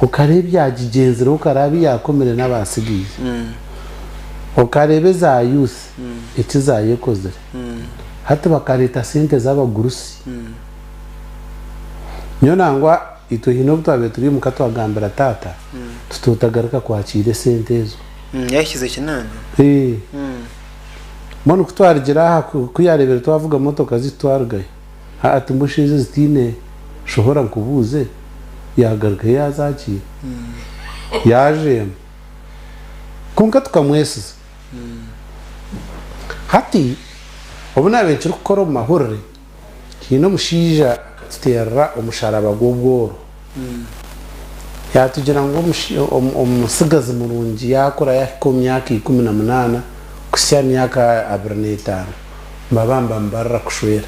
Okareeba ebyagigyenzireho okareeba abu yaakomire n'abaasigaire. Okareeba eza youth eki zaayekozire. Hati bakareeta sente z'abagurusi. Nyowe nangwa itwe haine obu twabaire turi omuka twagambira taata tuti otagaruka kwakiira esente ezo. Yahikize kinaana. Mbwenu ku twarugire aha ku yaareebire twavuga motoka zaitu twarugayo, ati mbwenu shi ezi ezitaine shohora nkubuuze? Yaagarukayo yaazakiira, yaajeema. Kwonka tukamwesiza. Hati obu naabaire nkirikukora omu mahurire, haine omushaija akatuteerera omusharaba gw'obworo. Yaatugira ngu omutsigazi murungi yaakura yaahika omu myaka 18 kuhitsya aha myaka 25 nibaba nibamubarira kushwera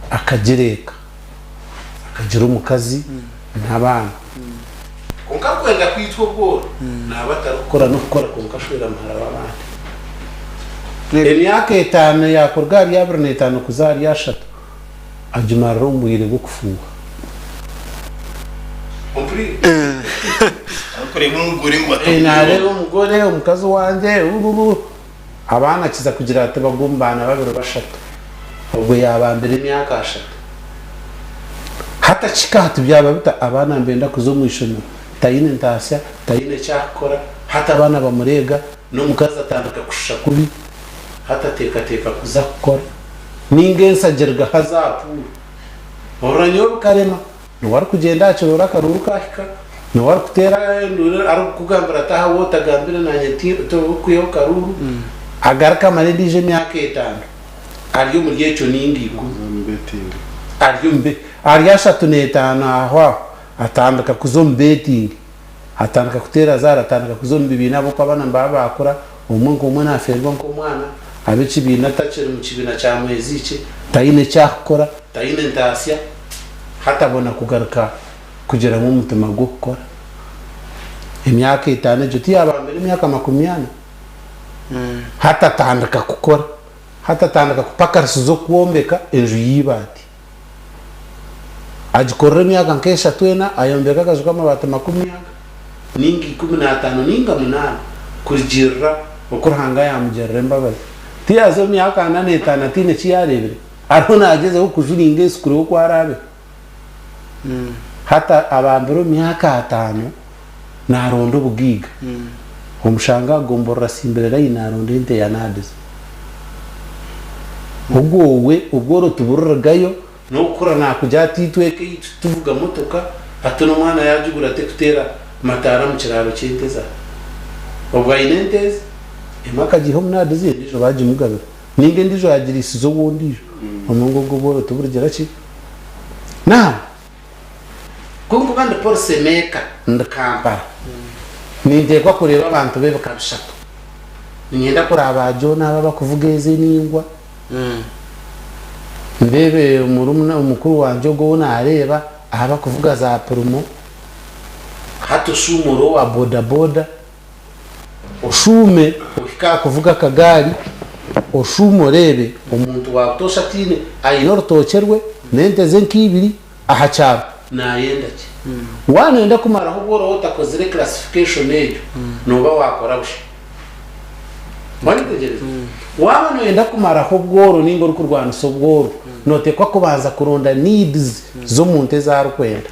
akagira eka, akagira omukazi n'abaana. Kwonka arikwenda kwitwa obworo naaba atarikukora n'okukora kwonka ashwera muhara w'abandi. Emyaka etaano yaakuruga ahari 25 kuza ahari 30 agimarira omu bwire bw'okufuuha. Ompuriire? Arikureeba omugore ngu Naareeba omugore, omukazi wangye, ururu. Abaana akiza kugira ati bagwa omu baana babiri bashatu. Obwo yaabambira emyaka ashatu. Hati akihika aha tibyaba bita, abaana nibenda kuza omu ishomero, taine ntaasya, taine eki arikukora, hati abaana bamureega, n'omukazi atandika kushusha kubi, hati ateekateeka kuza kukora. Ninga ensi agiriga haza aha puuru. Orora nyowe bikarema. Niwe arikugyenda aha kiroore akaruuru kahika, niwe arikuteera enduuru arikukugambira ati aha waaba otagambire naanye tikwihaho karuuru, agaruke amare endiijo emyaka etaano ari omuri ekyo ninga ikumi, ari omu ari 35 aho aho atandika kuza omu betingi, atandika kuteera zaara, atandika kuza omu bibiina ahabw'okuba abaana nibaba baakura, obumwe nk'omwe naafeerwa nk'omwana, ab'ekibiina atakiri mu kibiina kya mwezi kye, taine eki arikukora, taine ntaasya. Hatabona kugaruka kugiramu omutima gw'okukora. Emyaka etaano egyo tiyabambire emyaka 40? Hati atandika kukora. Hati atandika kupakarisiza okwombeka enju y'eibaati. Agikorera emyaka nk'eshatu ena, ayombeka akaju k'amabaati makumi aga, ninga 15 ninga 8 kurugiirira oku Ruhanga yaamugirira embabazi. Tiyaza omu myaka 45 ataine ki yaareebire. Ariho naagyezaho kujuringa ensi kureeba oku araabeho. Hati abambire omu myaka ataano naaronda obugaiga. Omushanga aha gomborora asimbire layini naaronda ente ya naadiza. Ogwo we obworo tiburirigayo, n'okukura naakugira ati itwe eka eyaitu tituvuga motoka, hati n'omwana yaagigura terikuteera mataara omu kiraaro ky'ente zaawe. Obwo aine ente eze, emwe akagiiha omu naadiza endiijo baagimugabira. Ninga endijo yagirisize ow'ondijo omungu ogwo obworo tiburigira ki? Now ku nkuba ndi policy maker ndi Kampala ninteekwa kureeba abantu b'ebika bishatu. Niinyenda kureeba ba John abo abakuvuga ezi eningwa, ndeebe murumuna mukuru wangye ogwo ou naareeba abakuvuga za Premio, hati oshuume ori owa boda boda. Oshuume ohike aha kuvuga akagaari, oshuume oreebe omuntu wa butoosha ataine, aine orutookye rwe n'ente ze nk'ibiri aha kyaro, naayenda ki? Waaba nooyenda kumaraho obworo waaba otakozire classification egyo, nooba waakora busha. Wanyetegyereza? Waaba nooyenda kumaraho obworo nainga orikurwanisa obworo, nooteekwa kubanza kuronda needs z'omuntu ezi arikwenda.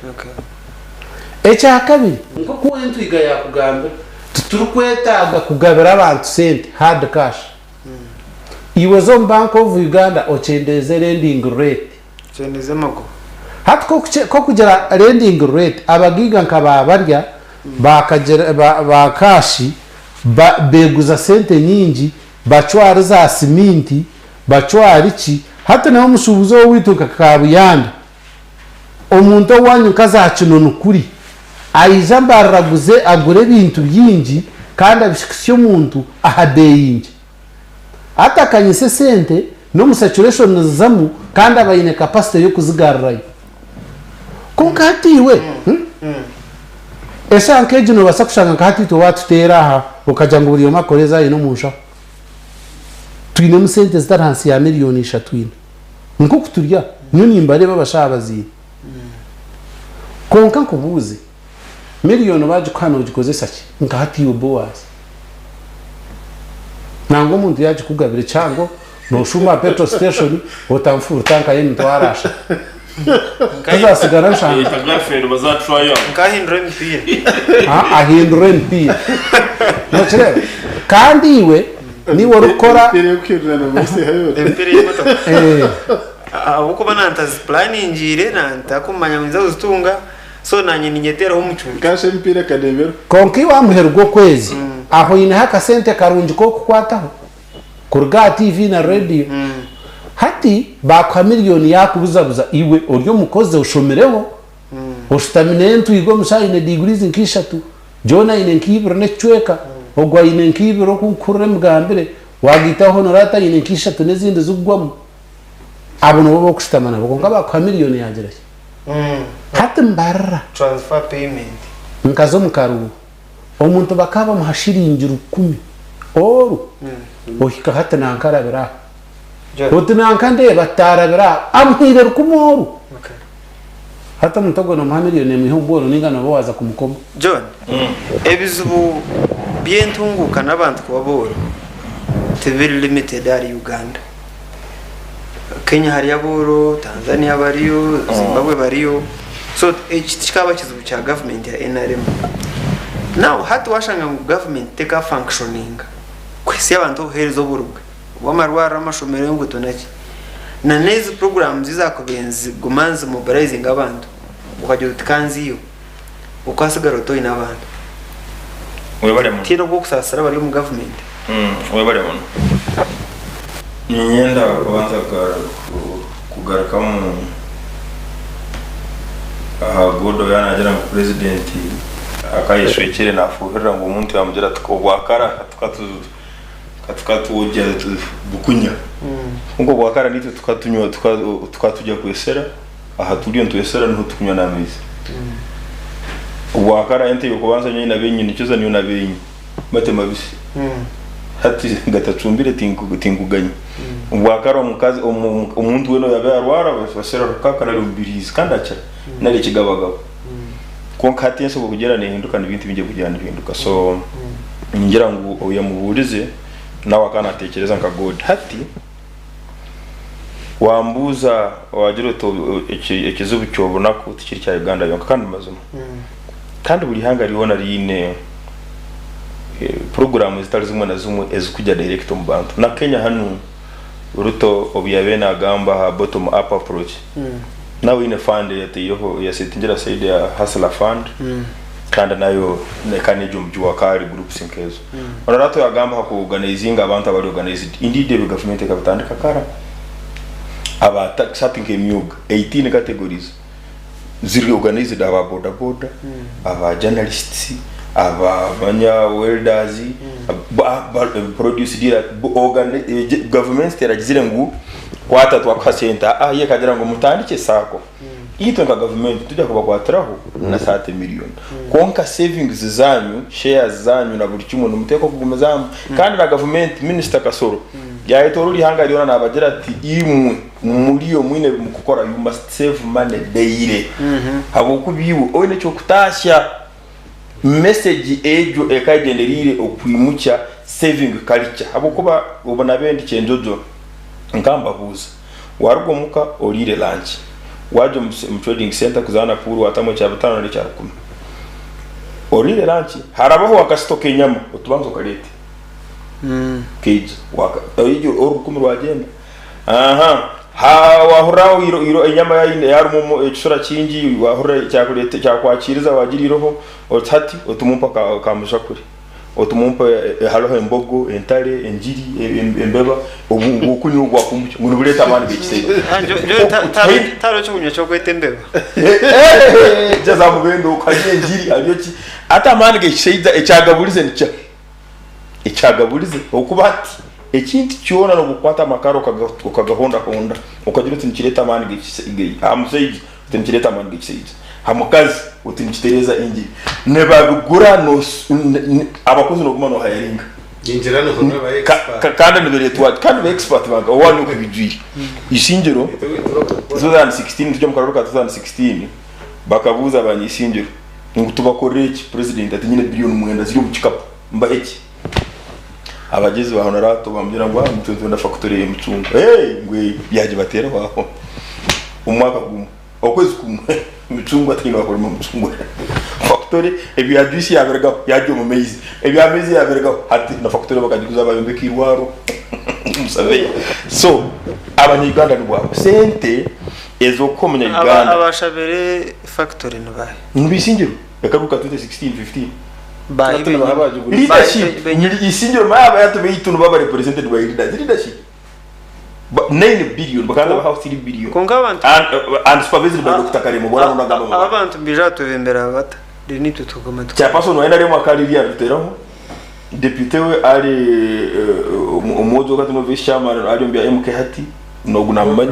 Ekyakabiri, nk'oku Entwiga yaakugambira, titurikwetaaga kugabira abantu sente, hard cash. Iwe za omu Bank of Uganda okyendeeze lending rate. Okyendeeze amagoba. Hati k'okugira lending rate, abagaiga nka ba barya bakagira ba cash beguza sente nyingi, bacwara za siminti, bacwara ki, hati nawe omushuubuzi owaitu nka Kabuyanda, Omuntu owanyu nka za kinonu kuri aija mbarira aguze agure ebintu bingi kandi abishikisye omuntu aha beeyi nkye. Atakanyisa esente n'omu saturation nizizamu kandi aba aine capacity y'okuzigarurayo. Kwonka hati iwe eshaaha nk'egi nobaasa kushanga nka hati itwe watuteera aha okagira ngu buri omwe akore ezi aine omu nshaho. Twinemu sente zitari ahansi ya miriyoni ishatu ina. Nk'oku turi aha, nyowe nimbareeba abashaho abazaire. Kwonka nkubuuze, miriyoni baagikuha noogikozesa ki? Nka hati iwe Boazi. Nangwa omuntu yaagikugabira ekihango, nooshuuma aha petrol station, otamu full tank y'emitwaro ashatu. Tozaasigara nshanga. Eta girlfriend bazaatry out. Nkahindura emipiira. Ahindura emipiira. Nokireeba? Kandi iwe Niiwe orikukora. Emipiira y'okuhindurana munsi yoona. Emipiira y'emotoka. Eh. Ahabw'okuba nantazipulaningiire, nantakumanya ngu ninza kuzitunga, so naanye ninyeteeraho omucuucu. Nkashi emipiira ekaneeberwa. Kwonka iwe aha muheru gw'okwezi, Aho oineho akasente karungi k'okukwataho kuruga aha TV na rediyo. Hati baakuha miriyoni yaakubuzabuza iwe ori omukozi oshomireho, oshutami n'entwiga omushaho aine digurizi nk'ishatu, John aine nk'ibiri n'ekicweka, ogu aine nk'ibiri oku nkuhurira emigambire, waagaitaho Honorata aine nk'ishatu n'ezindi zikugwamu. Abo nibo b'okushutama nabo kwonka baakuha miriyoni yaagira ki? Hati mbarira. Transfer payment. Nkaza omu karuuru. Omuntu bakaba bamuha shiringi rukumi oru ohika hati nanka arabire aha. Oti nanka ndeeba taarabire aha amuhaire rukumi oru. Hati omuntu ogwo nomuha miriyoni emwiha omu bworo ninga nooba waaza kumukoma. John, ebizibu by'entunguuka n'abantu kuba abooro tibiri limited ahari Uganda. Kenya hariyo abooro, Tanzania bariyo, Zimbabwe bariyo. So eki tikikaba kizibu kya gavumenti ya NRM. Now hati washanga ngu gavumenti teka functioninga kuhitsya abantu obuheereza oburibwe obw'amarwariro, amashomero, enguuto naki. Na n'ezi programs ezakubaire niziguma nizi mobilizinga abantu okagira oti kanziyo okasigara oti oine abantu. Webale muno. Tihaine obw'okusaasira abari omu gavumenti. Webale muno. Niinyenda kubanza kugarukamu aha Godo yaaba naagira ngu purezidenti akayeshwekire naafuuhirira ngu omuntu yaamugira ati obwakara tukatwogya bukunya. Kwonka obwakara naitwe tukatunywa tukatugya kwesera aha turiyo nitwesera niho tukunywa n'amaizi. Obwakara ente y'okubanza nyowe nabenyinikiza niyo nabenyi. Mate mabisi. Hati gatacumbire tinkuganya. Obwakare omukazi omuntu weena oyaaba yarwara basera rukaka nari omubiriizi kandi akira nari ekigabagaba. Kwonka hati ensi obu erikugyenda nehinduka n'ebintu bingi ebirikugyenda nibihinduka so ningira ngu ou yamubuurize nawe akaba natekyereza nka God. Hati wambuuza wagira oti ekizibu ky'obunaku tikiri kya Uganda yonka kandi mazima. Kandi buri ihanga ryona riine puroguraamu ezitari zimwe na zimwe ezirikujya direct omu bantu. Na Kenya hanu Ruto obu yaabaire naagamba aha bottom up approach, nawe haine fund ei yataireho ei yasetingire aside ya Hustler Fund kandi nayo ekaba neija omu Jua Kali groups nk'ezo. Orora twagamba aha ku organizinga abantu abari organized, indeed ebyo gavumenti ekabitandika kara. Aba taxi hati nk'emyooga 18 categories. Ziri organized aba boda boda, aba journalists, aba manya welders, produce dealer, government teragizire ngu kwata twakuha sente aa yo ekagira ngu mutandikye sacco. Itwe nka government titujya kubakwatiraho na thirty million kwonka savings zanyu, shares zanyu na buri kimwe nimutekwa kugumizamu kandi na government minister Kasoro yayetoorora eihanga ryona nabagira ati imwe Muriyo mwine ebi mukukora you must save money daily habwokuba iwe oine ekyokutaasya. Message egyo ekaba egyendereire okwimukya saving culture habwokuba obu nabaire ndi Kyenjojo nkaba mbabuuza waruga omuka oriire lunch wagya omu trading center kuzaana pool watamu ekya bitaano nari ekya rukumi oriire lunch harabaho akasito kenyama otubanze okareete kaija orukumi rwagyenda. Aha, ha, wahurira aho iro, iro, enyama yaine yarimu omu- ekisura kingi, wahurira kyakureeta kyakwakiriza wagira iroho, oti hati otumumpa ka, ka mujakure, otumumpa e, hariho embogo, entare, engiri, e, e, embeba, obu obwokunywa obwakumukya ngu nibureeta amaani g'ekisaiza. Ah, njo- njo ta- Hey! tariho ekyokunywa kyokweta embeba. Jaza mubendo hariyo engiri hariyo ki ati amaani g'ekishaija ekyagaburize nikya Ekyagaburize okuba ati, Ekintu kyona n'obu okukwata amakara okagahondahonda okagira oti nikireeta amaani aha mushaija oti nikireeta amaani g'ekishaija, aha mukazi oti nikitereeza engiri. Nibabigura abakozi nooguma noohayaringa. Ningira niho naba expert. Kandi nibireetwa kandi ba expert ba owaanyu okubijwire. Isingiro 2016 turi omu karuru ka 2016 bakabuuza abanyaisingiro ngu tubakorere ki? Purezidenti ati nyine biriyoni mwenda ziri omu kikapu. Mbahe ki? Abagyezi ba Honorato bamugira ngu ah nitwe nitwenda fakutori y'emicungwa. Hey, ngu ei yagibateeraho aho omwaka gumwe, okwezi kumwe emicungwa tihaine owakurima mucungwa. Fakutori ebya juice yabirugaho yagya omu maizi, ebya maizi yabirugaho hati na fakutori bakagiguza bayombeka eirwaro omu Sabeya. So abanya Uganda nibwo abo sente ez'okuha omunya Uganda. Abashabire fakutori ni baahi? Nibisingiro, ekaruka 2016, 15. Bahi Hati nibaha benyini. bagiguriza. Leadership Benyini. isingiro maba yatubeitu nibaba represented by leaders. Leadership. 9 billion bakanda baha 3 billion. Konka abantu And supervised by Dr. Karimo bora nagamba. abantu mbija tubembera bata. Rero nitwe tugoma Chairperson wa NRM akariria ruteraho. Deputy we ari omwojo kati no vice chairman ari mbya MK hati nogu namumanyi.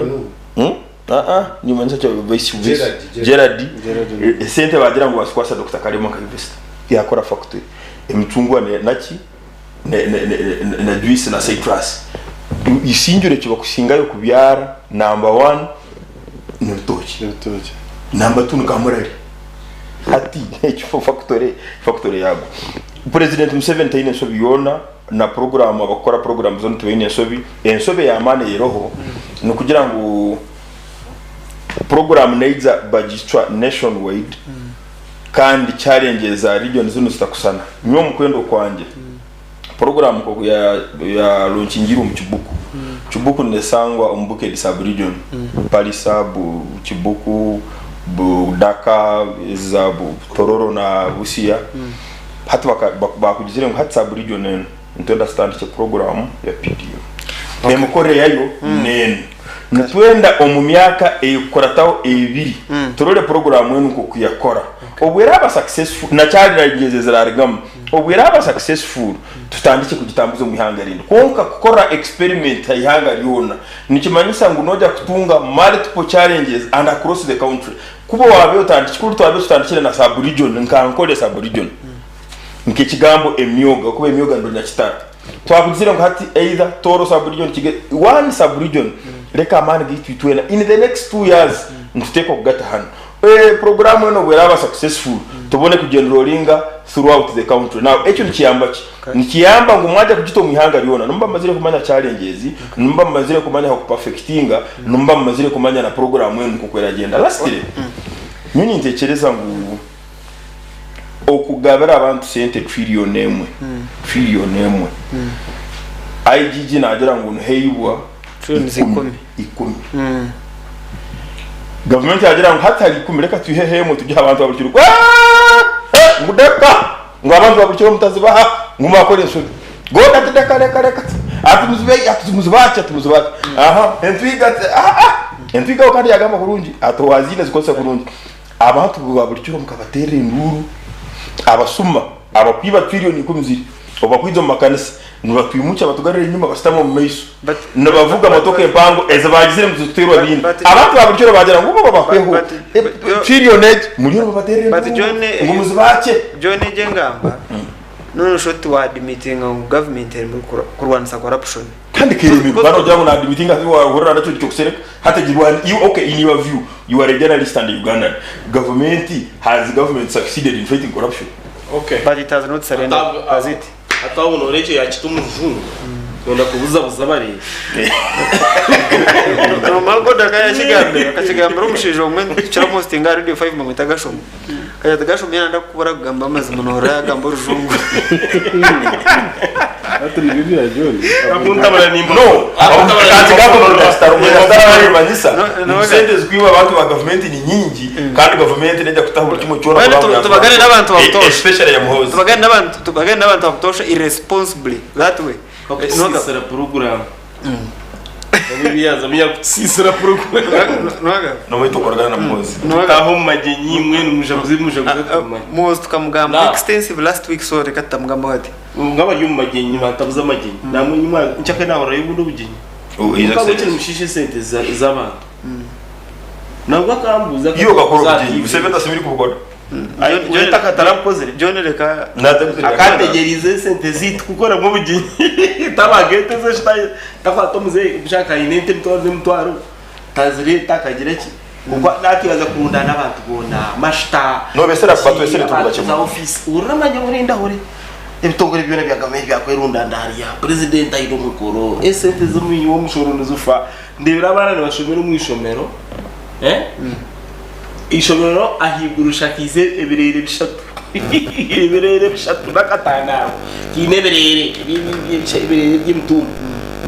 Nyuma cyo vice Gerard, Gerard. Gerard. Sente bagira ngo basikwasa Dr. Karimo nka university. Yakora factory. Emicungwa ne naki ne juice na citrus. Isingiro cyo bakusingayo kubyara number 1 ni urutoki. Ibitoki. Number 2 ni kamurari. Hati ekifo factory yago. President Museveni taine ensobi yoona na program abakora program zona tubaine ensobi. Ensobi y'amaani eroho ni kugira ngu program neiza bagicwa nationwide kandi challenges za region zino zitakusana. Nyowe mukwendo kwanje program ko ya launchingirwa mu Kibuku. Kibuku nesangwa omu Bukedi sub region. Palisa, Kibuku, Budaka, za Tororo na Busia. Hati bakugizire ngu hati sub region eno nitwenda tutandike program ya PDM. Emikore yayo neno. Nitwenda omu myaka ekukurataho ebiri turore program enu nkoku yakora. Obwo eraba successful na challenges zirarigamu. Obwo eraba successful tutandike kugitambuza omu ihanga rindi. Konka kukora experiment ha ihanga ryona nikimanyisa ngu noja kutunga multiple challenges and across the country. Kuba wabe otandike kuri twabe tutandikire na sub region nka nkore sub region. Nkekigambo emyoga kuba emyoga ndo nyakitara. Twakugizire ngu hati either Toro sub region kige one sub region reka amani gitu itwena in the next 2 years ntuteko kugata hano. Program eno bweraba successful tubone kugenrolinga throughout the country. Now ekyo nikiyamba ki? Nikiyamba ngu mwaja kugita omu ihanga ryona. Numba mazire kumanya challenges, numba mazire kumanya ku perfectinga, numba mazire kumanya na program eno nko kweragenda. Lastly, nyini ntekereza ngu okugabira abantu sente trillion emwe. Trillion emwe. IGG nagira ngu nheibwa Trillion zikumi. ikumi. Government yagira ngu hatari ikumi reka tuhehemwe tujye abantu babukira. Ngudeka ngo abantu babukira mutazibaha ngo makore ensobi. Goda tudeka reka reka. Atumuzibe atumuzibacha atumuzibacha. Aha entwiga entwiga kandi yagamba kurungi atowazine zikosa kurungi. Abantu babukira mukabatera induru abasuma abakwiba trillion 10 ziri obakwiza mu makanisa nibatwimuca batugarira inyuma basitama mu maiso nibavuga motoka empango ezabagizire muziterwa bindi abantu babulikiro bagira ngo bo bakweho trillion muri babaterere ngo muzibace John Jengamba none shoti wa admitting ngo government iri kurwanisa corruption kandi kirimi bano jago na admitting ati wahurira nacyo cyo kusereka hatagirwa you okay in your view you are a journalist and Ugandan government has government succeeded in fighting corruption okay but it has not surrendered has it atabona ureke yakita umuzungu wenda kubuzabuza bari Magoda kaya kachigambira omushaija omwe kira postinga Radio 5 bamwita Gashomo kaya Gashomo yanda kubura kugamba amazima nohora yagamba orujungu Ati ni bibi ya John. akuntabara nimba no ati government star manyisa sente zikwiba abantu ba government ni nyingi kandi government nejya kutahura kimwe cyora tubagane n'abantu babutosha especially ya Muhozi tubagane n'abantu babutosha irresponsibly that way bakusisira program biyaza miya kusisira program noga no wito koragana na Muhozi taho magenyi mwe numujabuzi mujabuzi Muhozi tukamugamba extensive last week so reka tutamugamba hati ngaba yo magenyi batabuza magenyi namwe nyuma nchaka nahora y'ubundi bugenyi ukabukira mushishe sente z'abantu nabwo akambuza iyo gakora ubugenyi Museveni asimiri kubukora ayo takatarakozere John reka akategerize sente zitu gukora mu bugenyi tabagete ze shitaye takwata muze ushaka inente mutwaro nemutwaro tazire takagira ki kuko natibaza kurunda n'abantu bona mashita no besera bato besera turuba za office uramanya urinda hore ebitongore byona bya government byakwerunda ndariya president ayiro mukoro esente z'umunyi wo mushoro nizufa ndebera abana bashomera mu ishomero ishomero ahigurushakize ebirere bishatu ebirere bishatu nakatana kine birere ebirere by'imitumba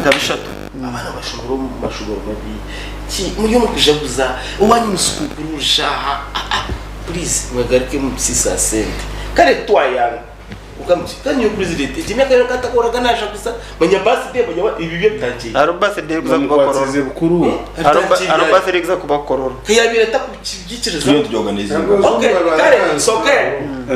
nka bishatu abana bashomero mu mashomero mabi ki muri yo mukujaguza uwanyu musukukurusha please mwagarike mu sisa sente kare twayanga Kugamba nti kandi nyowe president egi emyaka yoona nkatakoraga nashakuza manya birthday manya wa ebi byo bitankiire. Hariho birthday erikuza kuba kororo. Bamukwatize bukuru. Hariho birthday erikuza kuba kororo. Kuyabaire atakukibyikiriza. Turiyo nituyorganizinga. Okay, kare it's okay.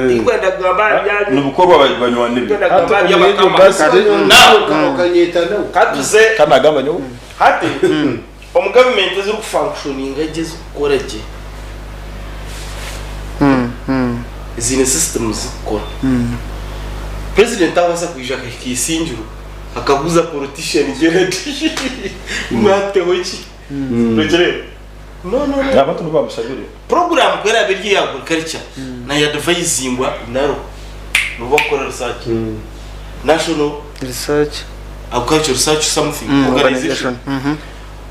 Tinkwenda kugamba aha byanyu. Nibukorwa banywani be. Tinkwenda kugamba aha Hati omuri egyo by'abakama. birthday Now, Okanyeta nawe. katuze Kandi nagamba nyowe. hati omu gavumenti ezirikufunctioninga gye ezirikukora gye ziine systems zikukora. President abaasa kwija akahika Isingiro akabuuza politician Gerald mwateho ki? Nokireeba? No no no. Abantu nibo bamushabire. Program ku eraabe eri eya agriculture na advisingwa NARO nibo bakukora research. National Research Agriculture Research something organization.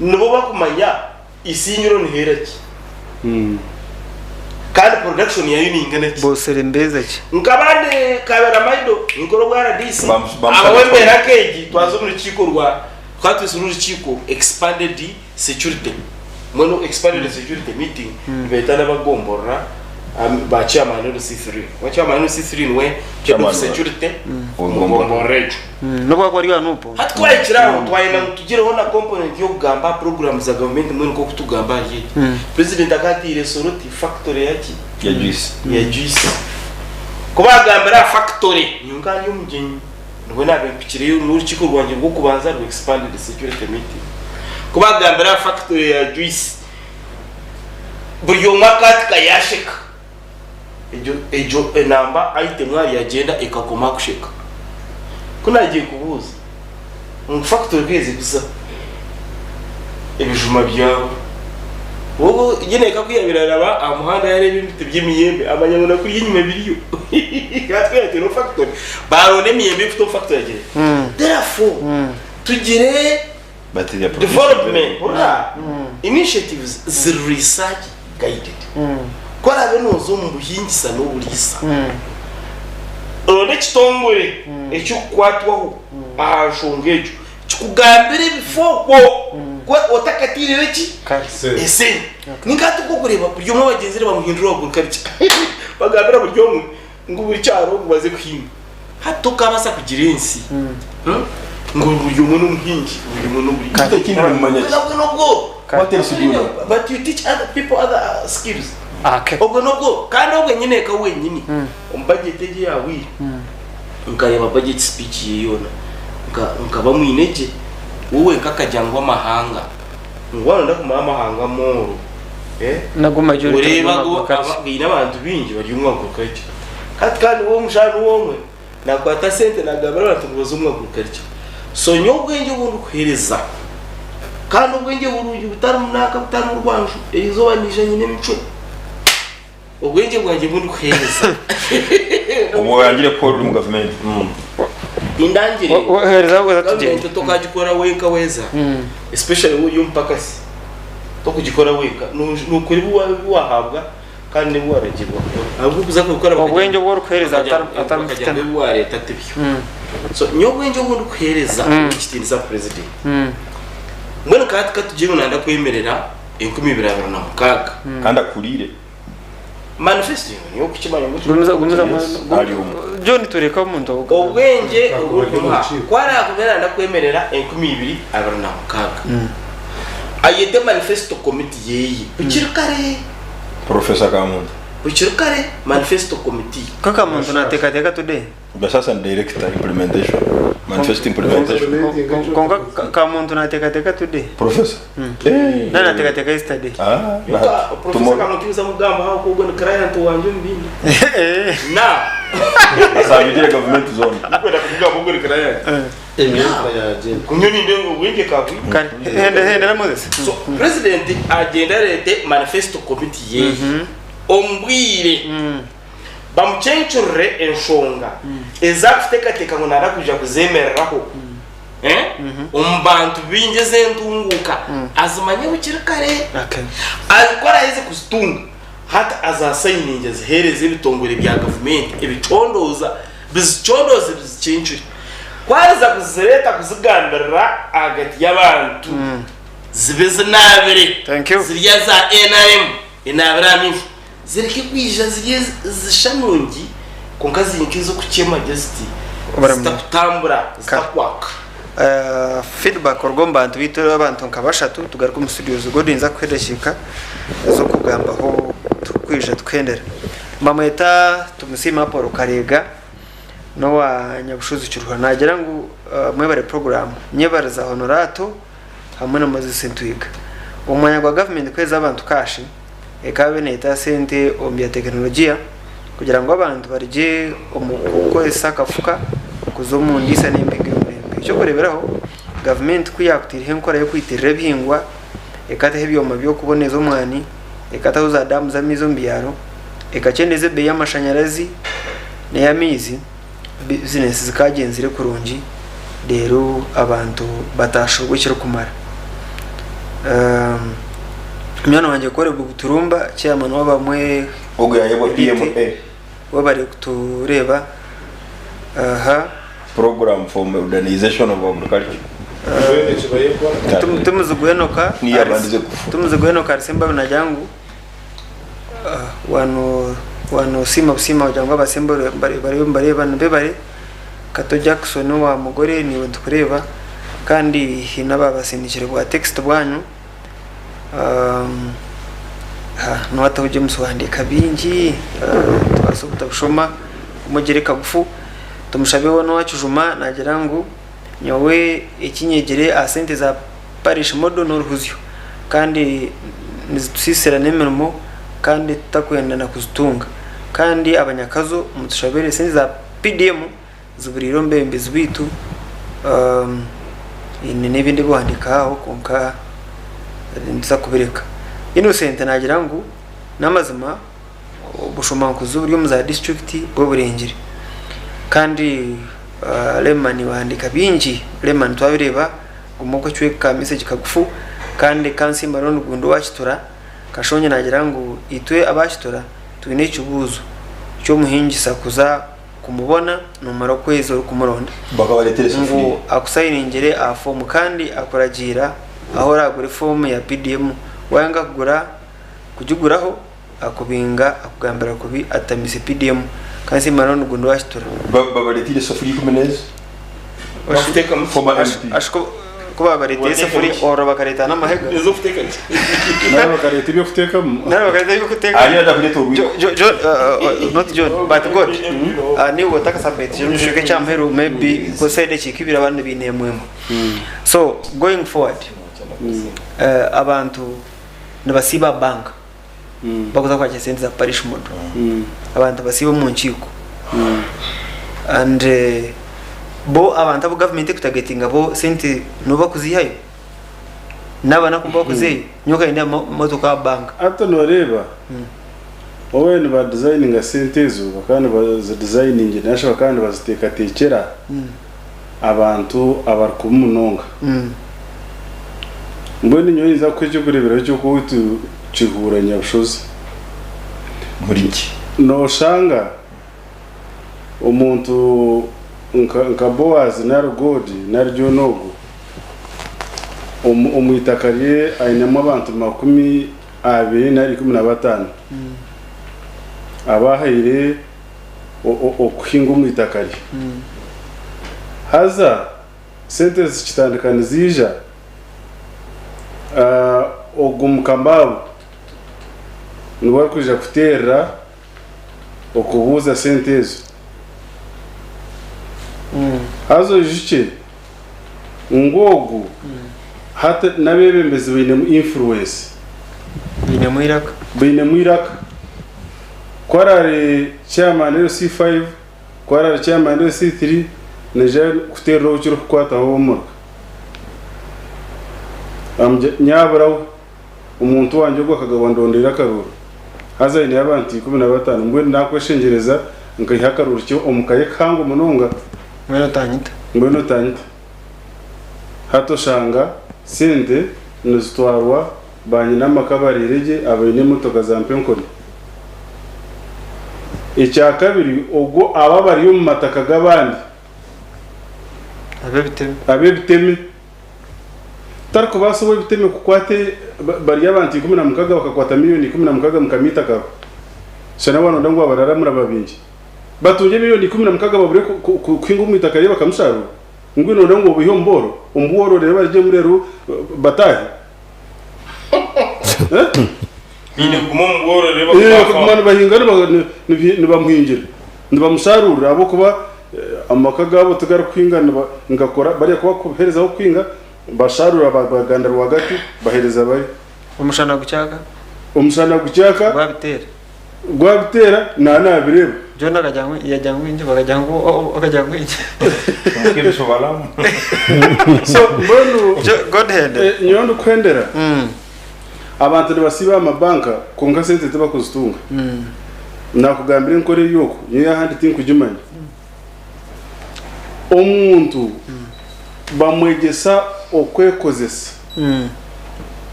Nibo bakumanya Isingiro niheera ki kandi production yaayo neingana ki. Bosire mbeeza ki? Nkaba ndi Kaberamaido ninkora obwa RDC Bamushaba abawembeera nkeegi twaza omu rukiiko rwa twatwitsire orukiiko expanded security mbwenu expanded security meeting nibeeta n'abagomborora ba chairman LC3 ba chairman LC3 niwe head of Chairman wa- security W'egomborora. mugomborora egyo. N'obu akuba ari owa NUP. Hati twahikire aho twayenda ngu tugireho na component y'okugamba aha programs za gavumenti mbwenu nk'oku tugamba ahari egi. President akatiire Soroti factory yaki? Ya juice. Ya juice. Ku baagambire aha factory, nyowe nkaba ndi omugyenyi, nibwo naabaire mpikireyo n'orukiiko rwangye rw'okubanza rwa expanded security meeting. Ku baagambire aha factory ya juice, buri omwe akaatika yaasheka. Egyo egyo enamba item ahari yagyenda ekakoma kusheka. Ku naagiye kubuuza ngu factory ku eze kuza ebijuma byabo wowe nyine ku yaabaire araba aha muhanda yareeba ebiti by'emiyembe amanya ngu na kuriya enyima biriyo hati ku yaateire factory baronda emiyembe y'okuta omu factory agira therefore tugire But they are producing development very- hurira initiatives ziri research guided ku oraabe nooza omu buhingisa n'oburiisa ronda ekitongore ekirikukwatwaho aha nshonga egyo kikugambire ebifo okwo ku otakatiireyo ki esente ninka hati oku orikureeba buri omwe abagyenzire bamuhindura owa agriculture bagambira buri omwe ngu buri kyaro ngu baze kuhinga Hati tokabaasa kugira ensi ngu buri omwe n'omuhingi, buri omwe n'oburi. Hati ekindi nimumanya ki? Obwo nobwo. What else do you know? But you teach other people other skills. Okay. Obwo nobwo. Kandi obwe nyineeka wenyini omu budget egi eyahweire nkareeba budget speech ye yoona nkaba mwine gye we wenka akagira ngu amahanga ngu waaba noyenda kumanya amahanga amooro Nago majority Oreeba bari omu ngu agriculture. gaine abantu baingi bari omu agriculture. Hati kandi we omushana niwe omwe nakwata sente nagambira abantu ngu baze omu agriculture. So nyowe obwengye obu ndikuhereza kandi obwengye burungi butarimu nanka butarimu rwanju erizooba naija nyine emicwe. Obwengye bwangye obu ndikuhereza. Obu oyangire kukora ori omu gavumenti. Tindangire. Hereza weza tugyende. Gavumenti tokagikora wenka weza especially ori omupakasi. Tokugikora wenka, nokora ebi wahabwa kandi n'ebi waragirwa kukora. Ahabw'okuza kubikora Obwengye obu orikuheereza bakagira ngu ebi wareeta tibyo. So nyowe obwengye obu ndikuheereza ekitiinisa president, mbwenu nka hati katugire ngu nayenda kwemerera 2026. Kandi akuriire. Manifesto yawe niyo okukimanya ngu Gumiza gumiza Yes, ari omwe. John tureke omuntu ogu. Obwengye obu orikumuha ku araakube naayenda kwemerera 2026, ayete manifesto committee yeeye bukiri kare. Professor Kamuntu. Bukiri kare manifesto committee. Nka Kamuntu nateekateeka today. Basasa ni director implementation. Manifesto implementation. Kwonka Kamuntu nateekateeka today. Professor. Eh. Nari nateekateeka yesterday. Ah, na Nka Professor tomorrow. Kamuntu nza mugambaho ahabw'okuba ogwo ni client wangye omu bindi. Na Asabigire government zone. ndikwenda kumugamba ogwo ni client. Emyaka yagyenda. Nyowe nindeeba obwengye kabwingi. Kare, hende hendera Moses. So president agyende areete manifesto committee yeeye omu bwire. Bamucencurire enshonga ezi arikuteekateeka ngu naaba kwija kuzeemereraho omu bantu baingi ez'entunguuka azimanye bukiri kare. Ku araaheze kuzitunga, hati azaasayininge aziheereze ebitongore bya gavumenti ebicondooza bizicondooze bizicencure. Ku ariza kuzireeta kuzigambirira ahagati y'abantu zibe zinaabire ziri eza NRM enaabire aha maisho. Zireke kwija ziri ezisha nungi Kwonka ziri nk'ez'okukyema just Obara zitakutambura, zitakwaka. Feedback kuruga omu bantu baitu abantu nka bashatu tugaruke omu studios Godi ninza kukuha edakiika ez'okugambaho tukwija tukuhendera. Mbamweta Tumusiime Apollo Kareega n'owa Nyabushozi Kiruhura nagira ngu mwebare program nyebariza Honorato hamwe na Moses Ntwiga. Omu mwanya gwa gavumenti kuheereza abantu cash ekaba neeta sente omu bya tekinologiya kugira ngu abantu barugye omu kukozesa akafuka kuza omu ndiisa n'empiga y'omurembe. Eky'okureeberaho, gavumenti ku yaakutaireho enkora y'okwitirira ebihingwa, ekataho ebyoma by'okuboneza omwani, ekataho za daamu z'amaizi omu byaro, ekakyendeeza ebeeyi y'amashanyarazi n'ey'amaizi, bizinesi zikaagyenzire kurungi reero abantu bataashurwa ekirikumara. Munywani wangye Caleb Buturumba chairman w'abamwe Ogu yayebwa Elite, PMA. webare kutureeba aha. Program for Modernization of Agriculture. Mbwenu eki bayebwa. Tumuzigu Enoka Niyo yabandize kufa. Tumuzigu Enoka Arisemba nagira ngu Wano wanosiima busiima kugira ngu abasemba bariyo nibareeba nibebare. Kato Jackson owa Mugore niiwe nitukureeba kandi haine ababasindikire bwa text bwanyu. Niwataho James wahandiika bingi nitubaasa obutabishoma omugire kagufu. Tumushabe we n'owa Kijuma naagira ngu nyowe eki nyegire aha sente za Parish model n'oruhuzyo kandi nizitusisira n'emirimo kandi tutakwenda na kuzitunga kandi abanyakazo mutushabire esente za PDM ziburiire omu bebembezi baitu haine n'ebindi ebiwandiiko aho kwonka nituza kubireka. Innocent nagira ngu n'amazima obushomankuzi oburi omu za disiturikiti bwo burengire kandi Lemani wahandiika bingi, Lemani twabireeba. Guma okacweka ka message kagufu kandi kansimba rundi gundi owa Kitura Kashongi nagira ngu itwe aba Kitura twine ekibuuzo ky'omuhingisa kuza kumubona nomara okwezi orikumuronda Bakabaretera ngu esafuriya. akusayiningire aha fomu kandi akuragiira ahu oragure fomu ya PDM wayanga kugura kugiguraho akubinga akugambira kubi atamise PDM kansimba rundi gundi owa Kitura. Babaretire esafuriya ikumineezi. Bakutekamu Former MP. Ashi ku ku babareetera esafuriya orwo bakareeta n'amahega ez'okuteka ki? Nari bakareeta eby'okuteekamu. Nari bakareeta eby'okuteekamu. Ani atakureeta orwiko? Jo- Jo- not John, but God. Niiwe otakasubmitingire omu kicweka ekya muheru maybe kozesa edakiika ibiri abandi baine emwe emwe. So going forward, abantu nibasiiba aha bank bakuza kwakira sente za parish model. Abantu basiiba omu nkiiko. And bo abantu abu government ekutagetinga bo sente nibo bakuzihayo? N'abanaku nibo bakuzihayo? Nyowe nka nindeeba motoka aha bank. Hati noreeba waaba niba designinga sente ezo bakaba nibazi designingira nari shi bakaba nibaziteekateekyera abantu abarikubi munonga. Mbwenu nyowe nyinza kukuha eky'okureeberaho ky'oku owaitu Kihuura Nyabushozi. Muri ki? Nooshanga omuntu nka nka Boazi nari Godi nari John ogu, omu omu itaka rye ainemu abantu 20 nari 15 abu ahaire okuhinga omu itaka rye. Haza sente zikitandika niziija, ogwo mukama waabo niwe arikwija kuteerera okubuuza sente ezo. Haza oijukye ngu ogu hati n'abeebembezi bainemu influence. Bainemu eiraka. Bainemu eiraka. Ku araare chairman LC5, ku araare chairman LC3, naija kuteerera ou kirikukwataho ow'omuruka. Amugire ati, Nyabura we, omuntu wangye ogu akagabwa ndondeire akaruuru. Haza aineyo abantu 15, mbwenu naakweshengyereza nkaiha akaruuru kye omu ka ye kahango munonga. Mbwenu otanyita. Mbwenu otanyita. Hati oshanga sente nizitwarwa Banyina amaka bariire gye abaine emotoka za mpenkoni. Ekyakabiri ogwo abo abari omu mataka g'abandi. Ab'ebitebe. Ab'ebiteme. Tarikubaasa ow'ebiteme kukwata bari abantu 16 bakakwata miriyoni 16 mukama eitakaro. Shana waronda ngu abarara muraba baingi. Batungye milioni 16 babure kuhinga omu itaka rye bakamusharura? Mbwenu noreeba ngu obaihe omu booro? Omu bworo reero barugye omu reero bataahe? Eh? Baine kuguma omu bworo reero Eh, bakubaho. bakaguma nibahinga nibamuhingira, nibamusharurira ahabw'okuba amaka gaabo tigarikuhinga nigakora bariya ku bakuherezaho kuhinga basharura baganda rwagati bahereza bari. Omushana gukyaka. Omushana gukyaka. Gwabiteera. Gwabiteera na nabireeba. John akagira ngu yagira ngu ingi bakagira ngu akagira ngu ingi. Omukebisho balamu. So mbwenu God hand. Eh, nyowe ndikuhendera abantu nibasiiba aha mabanka kwonka sente tibakuzitunga. Nakugambira enkora eri oku nyowe ahandi tinkugimanya. Omuntu bamwegyesa okwekozesa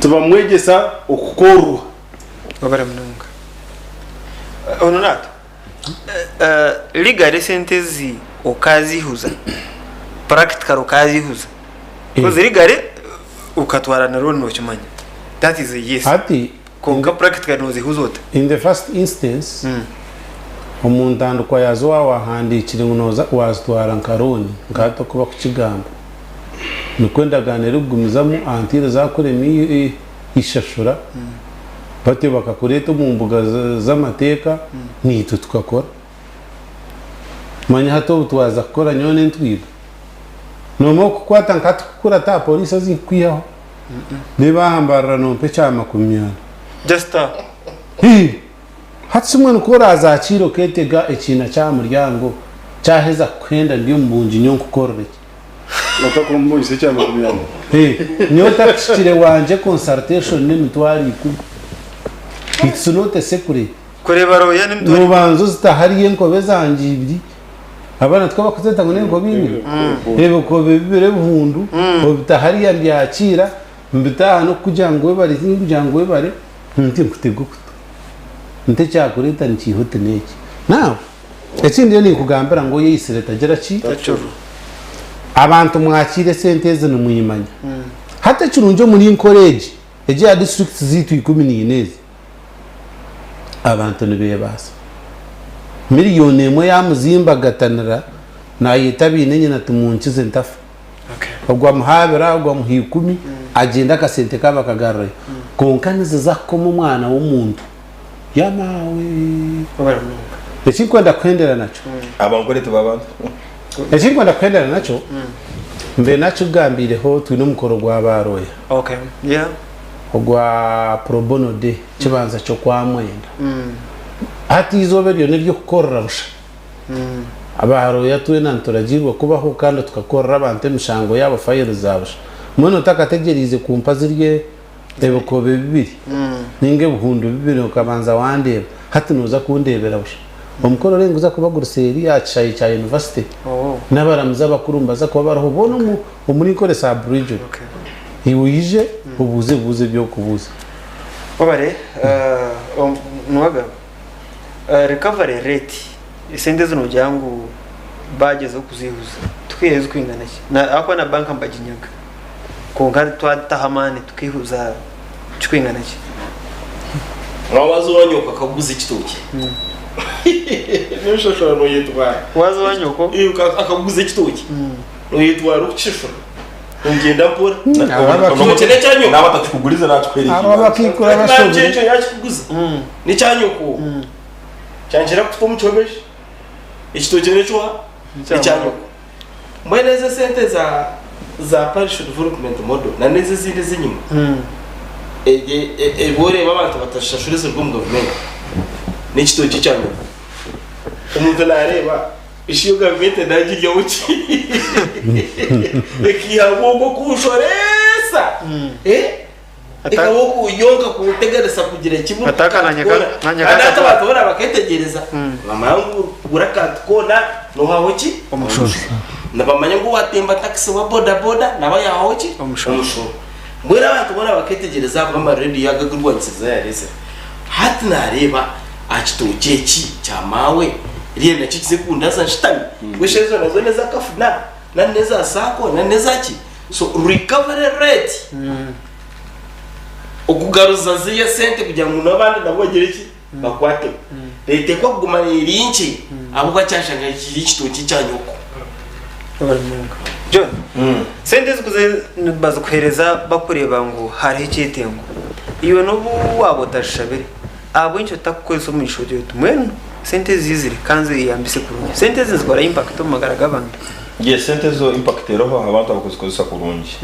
tibamwegyesa okukorwa. Wabare munonga. Ono naata legally esente ezi okazihuza practically okazihuza because legally okatwara na loan nokimanya that is a yes Hati kwonka practically nozihuza ota? In the first instance, omu ntandikwa yaazo waaba wahandiikire ngu nooza waazitwara nka loan nka hati oku bakukigamba, nikwo endagaano erikugumizamu until zaakurema ishashura batyo bakakureeta omu mbuga z'amateeka naitwe tukakora. Manya hati obu twaza kukora nyowe n'entwiga, noomanya okukwata nka hati kukurata aha poriisi ezikukwihaho, reeba aha Mbarara nompa ekya makumyana. Just aho. Hii! Hati shi mbwenu ku oraazakiire okeetega ekiina ky'aha muryango, kyaheza kukuhenda ndi omu bungi nyowe nkukorere ki? Otakumbuuzisa ekya makumyana. Nyowe otakihikire wangye consultation n'emitwaro ikumi. It's not a secret. Kureeba lawyer n'emitwaro ikumi. Nobanza ozita hariya enkobe zangye ibiri. Abaana tikwo bakuzeta ngu n'enkobe ibiri? Ebikobe bibiri ebihundu obita hariya mbyakiira mbita aha n'okukugira ngu webare tindikugira ngu webare nti nkutega okutu. Nti ekyakureeta nikiiha oti n'eki. Now Ekindi ndiyo ninkugambira ngu oyeitsire tagira ki? Tacurwa. Abantu mwakiire esente ezi nimwimanya. Hati ekirungi omuri nkora egi, egi eya districts zaitu 14 ezi, abantu nibebaasa. Miriyoni emwe yamuzimbaganira nayeta abaine nyina ati munkize ntafa. Ogwo amuhabira, ogwo amuha ikumi, agyenda akasente kaabo akagarurayo. Kwonka niziza kukoma omwana w'omuntu. Yamaawe! Ekinkwenda kuhendera nakyo. Abankore tiba bantu. Ekinkwenda kuhendera nakyo, mbe nakigambiireho twine omukoro gwa ba lawyer. Okay. Yeah. Ogwa pro bono day, kibanza ky'okwamwenda. Hati eizooba eryo n'ery'okukorera busha. Aba lawyer twena nituragiirwa kubaho kandi tukakorera abantu emishango yaabo fayiro za busha. Mbwenu otakategyereize kumpa zirye ebikobe bibiri ninga ebihundu bibiri okabanza wandeeba hati noza kundeebera busha. Omukoro oreeba niguza kuba guri seeri aha kishaayi kya yunivasite n'abaramuzi abakuru nibaza kuba bariho boona omuri Nkore sub region. Iwe oije obuuze ebibuuzo ebi orikubuuza. Webare Nuwagaba. Recovery rate esente ezi nogira ngu bagyezaho kuzihuza tukiihayo zirikwingana ki? Ahakuba na banka nibaginyaga. Kwonka twataho amaani tukihuza kikwingana ki? Waza owa nyoko akakuguza ekitookye n'oshashura noyetwara. Waza owa nyoko? Akakuguza ekitookye noyetwara okukishashura ogyenda mpora. Ekitookye n'ekya nyoko. Naaba atakikugurize nakikuha Abo abakiikura bashobire. Ekyo yakikuguza n'ekya nyoko. Kyangira kukuta omu kihome ekitookye n'ekyoha? N'ekya nyoko. Mbwenu ezo esente za za parish development model na n'ezo ezindi ez'enyima ebi oreeba abantu batashashura eziruga omu gavumenti n'ekitookye kya nyoko. Omuntu naareeba eshi yo gavumenti naagiryaho ki? Ekaihamu okwo kunshoreesa Eka wokunyonka kunteganisa kugira kimwe Ataka na nyaka- na nyaka Kandi hati akatwara. abantu boona baketegereza bamanya ngu kugura akantu koona nohaho ki? Omushoro. Nibamanya ngu watemba takisi oba boda boda naba yahaho ki? Omushoro. Mbwenu abantu boona baketegereza ahabw'amarediyo aga ag'orwanisiriza yareetsire. Hati nareeba aha kitookye eki kya maawe riya nakyo kize kundaza nshutami. Mbwenu ezo nazo n'ezakafuna nari n'eza saako nari n'eza ki? So recovery rate okugaruza ziriya sente kugira ngu n'abandi nabo bagire ki bakwateho. Neeteekwa kuguma eri nkye ahabw'okuba kyashanga kiri ekitookye kya nyoko. John, sente ezi nibazikuheereza bakureeba ngu hariho ekyetengo. Iwe n'obu waaba otazishabire, ahabw'enki otakukozesa omugisha ogira oti mbwenu sente ezi ziizire ka nzeyambise kurungi. Sente ezi nizikora impact omu magara g'abantu. Yes, sente ezo impact eroho aha bantu abakuzikozesa kurungi.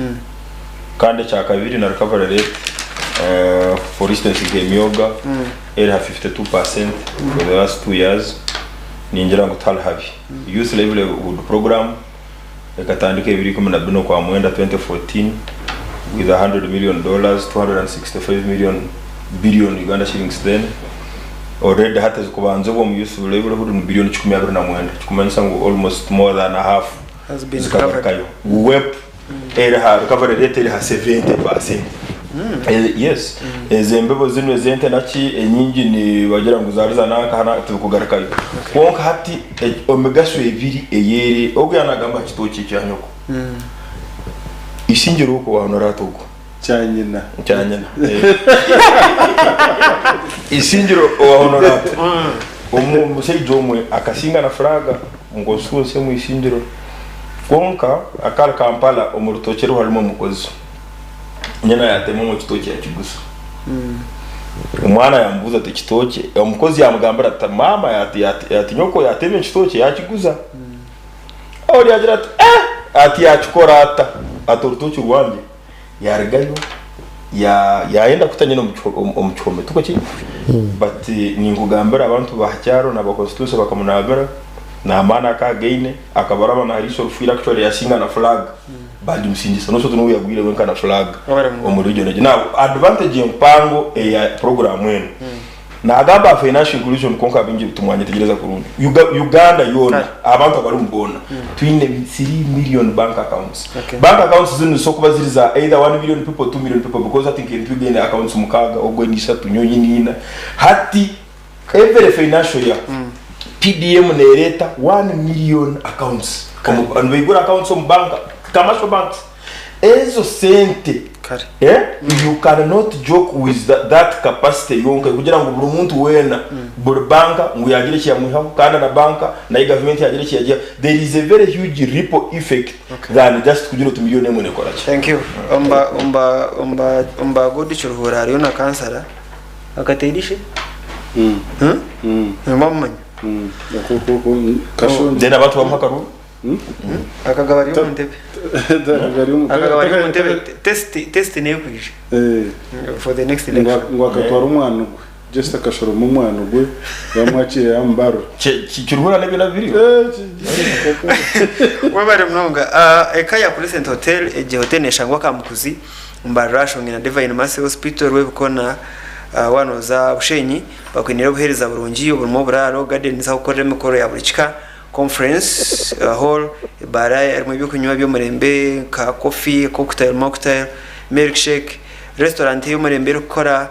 Kandi ekyakabiri na recovery rate, for instance nk'emyoga, eri ha 52% for the last 2 years ningira ngu tihari habi. Youth Livelihood Program ekatandika ebiro ikumi na bina Okwamwenda 2014 with $100 million, 265 million billion Uganda shillings then. Already hati ezikubanzibwa omu Youth Livelihood ni billion kikumi abiri na mwenda ekikumanyisa ngu almost more than half Has been zikagarukayo. WEP eri ha recovery rate eri ha 70%. Yes, ezo embibo zinu ez'ente naki enyingi nibagira ngu zari za nanka hana tibikugarukayo. Kwonka hati emigasho ebiri eyeri ogu yanagamba aha kitookye kya nyoko. Isingiro okwo wahonora ata ogwo? Kya nyina. Kya nyina. Isingiro owahonora ata? Omushaija omwe akasinga na furaga omu constituency omu Isingiro. Kwonka akari Kampala omu rutookye rwe harimu omukozi. Nyina yatema omu kitookye yakiguza. Omwana yamubuuza ati ekitookye, omukozi yamugambira ati maama ati nyoko yatema ekitookye yakiguza. Ori yagira ati eh! Ati yakikora ata? Ati orutookye rwangye. Yarugayo yayenda kuta nyina omu kihome tikwo kiri? But ninkugambira abantu ba hakyaro na ba constituency bakamunabira namaani akagaine akabaraba nahariisa orufiire actually yasinga na flag. Bagimusingisa noshusha oti niwe yagwire wenka na flag omu region egyo. Now advantage empango eya program enu nagamba aha financial inclusion kwonka abaingi timwanyetegyereza kurungi. Uganda yoona abantu abarimu boona twine 3 million bank accounts. Bank accounts zinu nizisobola kuba ziri za either 1 million people, 2 million people because hati nka Entwiga eine accounts mukaaga, ogwo eine ishatu, nyowe nyine ina. Hati Every financial year PDM nereeta 1 million accounts. Nibaigura accounts omu bank, commercial banks. Ezo sente Kare. eh, you cannot joke with that, that capacity yonka kugira ngu buri muntu weena buri banka ngu yagira eki yamwihaho kandi na banka nayo gavumenti yagira eki yagihaho. There is a very huge ripple effect than just kugira oti million emwe nekora ki. Thank you. Omba omba omba omba God Kiruhura hariyo na kansara. Akateera ishe? Nimwamumanya? Then abantu bamuha akaruru. Akagaba ari omu ntebe. Akagaba ari omu ntebe. Test test nekwija for the next election. Ngu akatwara omwana ogwe just akashoroma omwana ogwe yamwakira yamubarura. Kiruhura n'ebyo nabyo biriyo. Webare munonga. Eka ya Crescent Hotel egi hotel neshangwa Kamukuzi. Mbarara, Shongi na Divine Mercy Hospital, Rwebikona, waaba nooza Bushenyi, bakwiniire obuheereza burungi oburimu oburaaro, gardens ah'okukorera emikoro ya buri kika, conference hall, ebaara erimu eby'okunywa by'omurembe nka coffee, cocktail, mocktail, milkshake, restaurant ey'omurembe erikukora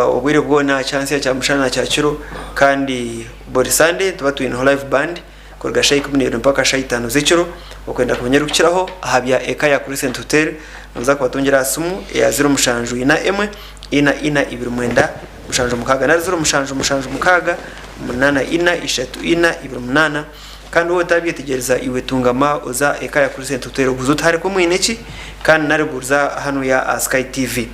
obwire bwona kyantsya, kyamushana na kyakiro kandi buri Sunday nituba twineho live band. Kuruga shaaha 12 mpaka shaaha itaano z'ekiro, okwenda kumanya ebirikukiraho aha bya Eka ya Crescent Hotel, nooza kubatungira aha simu eya 0741 ina ina 29 76 nari 0776 84 34 28. Kandi waaba otabyetegyereza iwe tungama oza Eka ya Crescent Hotel obuuze oti hariho mwine ki kandi nari buuriza hanuya aha Sky TV.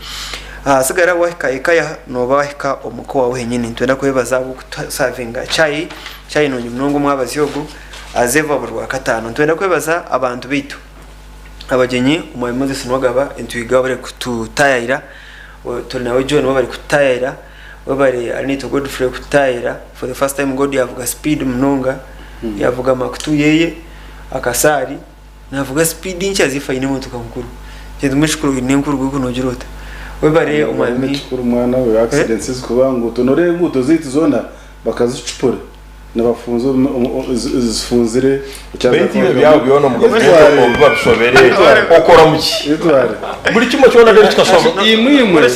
Ahasigara wahika Ekaya nooba wahika omuka owaawe henyini. Nitwenda kwebaza ahabw'okutusavinga chai. Chai nungi munonga omwabazyo ogu azeebwa buri rwakataano. Nitwenda kwebaza abantu baitu abagyenyi Omwami Moses Nuwagaba Entwiga webare kututaayayira, turi nawe John webare kututaayayira, webare Arinaitwe Godfrey kututaayayira for the first time God yaavuga speed munonga, yaavuga Mark II yeye akasaari naavuga speed nkye as if aine emotoka nkuru. Ekintu mbwenu ekikuru oine enkuru gwe ku noogira ota. Webare Omwami. Ekikuru mwana we accidents ezikuba nguuto noreeba enguuto zaitu zoona Bakazicupura nibafunza zifunzire Beitu iwe ebyawe byona omu gavumenti obu biba bishobere okora mu ki? Buri kimwe kyona rero kikashoba. Imwe imwe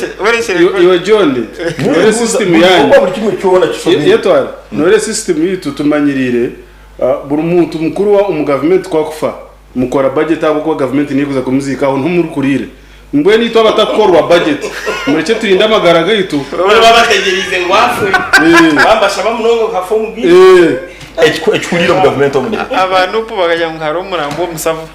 iwe John nore system yanyu Buri kimwe kyona kishobire. Yetwara nore system yitu tumanyirire buri muntu mukuru wa omu gavumenti ku akufa mukora budget ahabw'okuba gavumenti niyo ekuza kumuziika aho niho murikuriira. Mbwenu itwe abatakukorwa budget murekye turinde amagara gaitu. Boona baba bategyereize ngu afe. Bambashaba munonga ngu afe omu bwire. Ekihuriire omu gavumenti omu niki? Aba Nup bakagira ngu hariho omurambo omusavu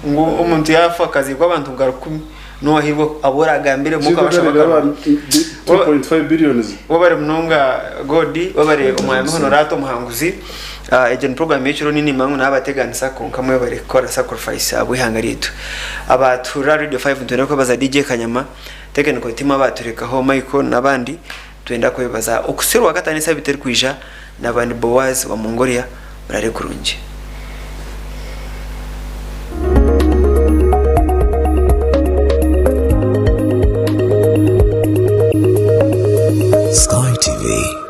ngu omuntu yaafa akaziikwa abantu nka rukumi nowahiirwe abu oragambiremu okabashaba akarungi. 2.5 billions. Webare munonga Godi, webare Omwami Honorata Omuhanguzi. Egyo ni program y'ekiro ninimanya ngu nabateganisa kwonka mwebare kukora sacrifice ahabw'eihanga ryaitu. Abatuhurira aha Radio 5 nitwenda kwebaza DJ Kanyama, technical team abaturekaho Michael n'abandi nitwenda kwebaza. Okuhitsya orwakataano esabiti erikwija naba ndi Boaz wa Mongolia murare kurungi.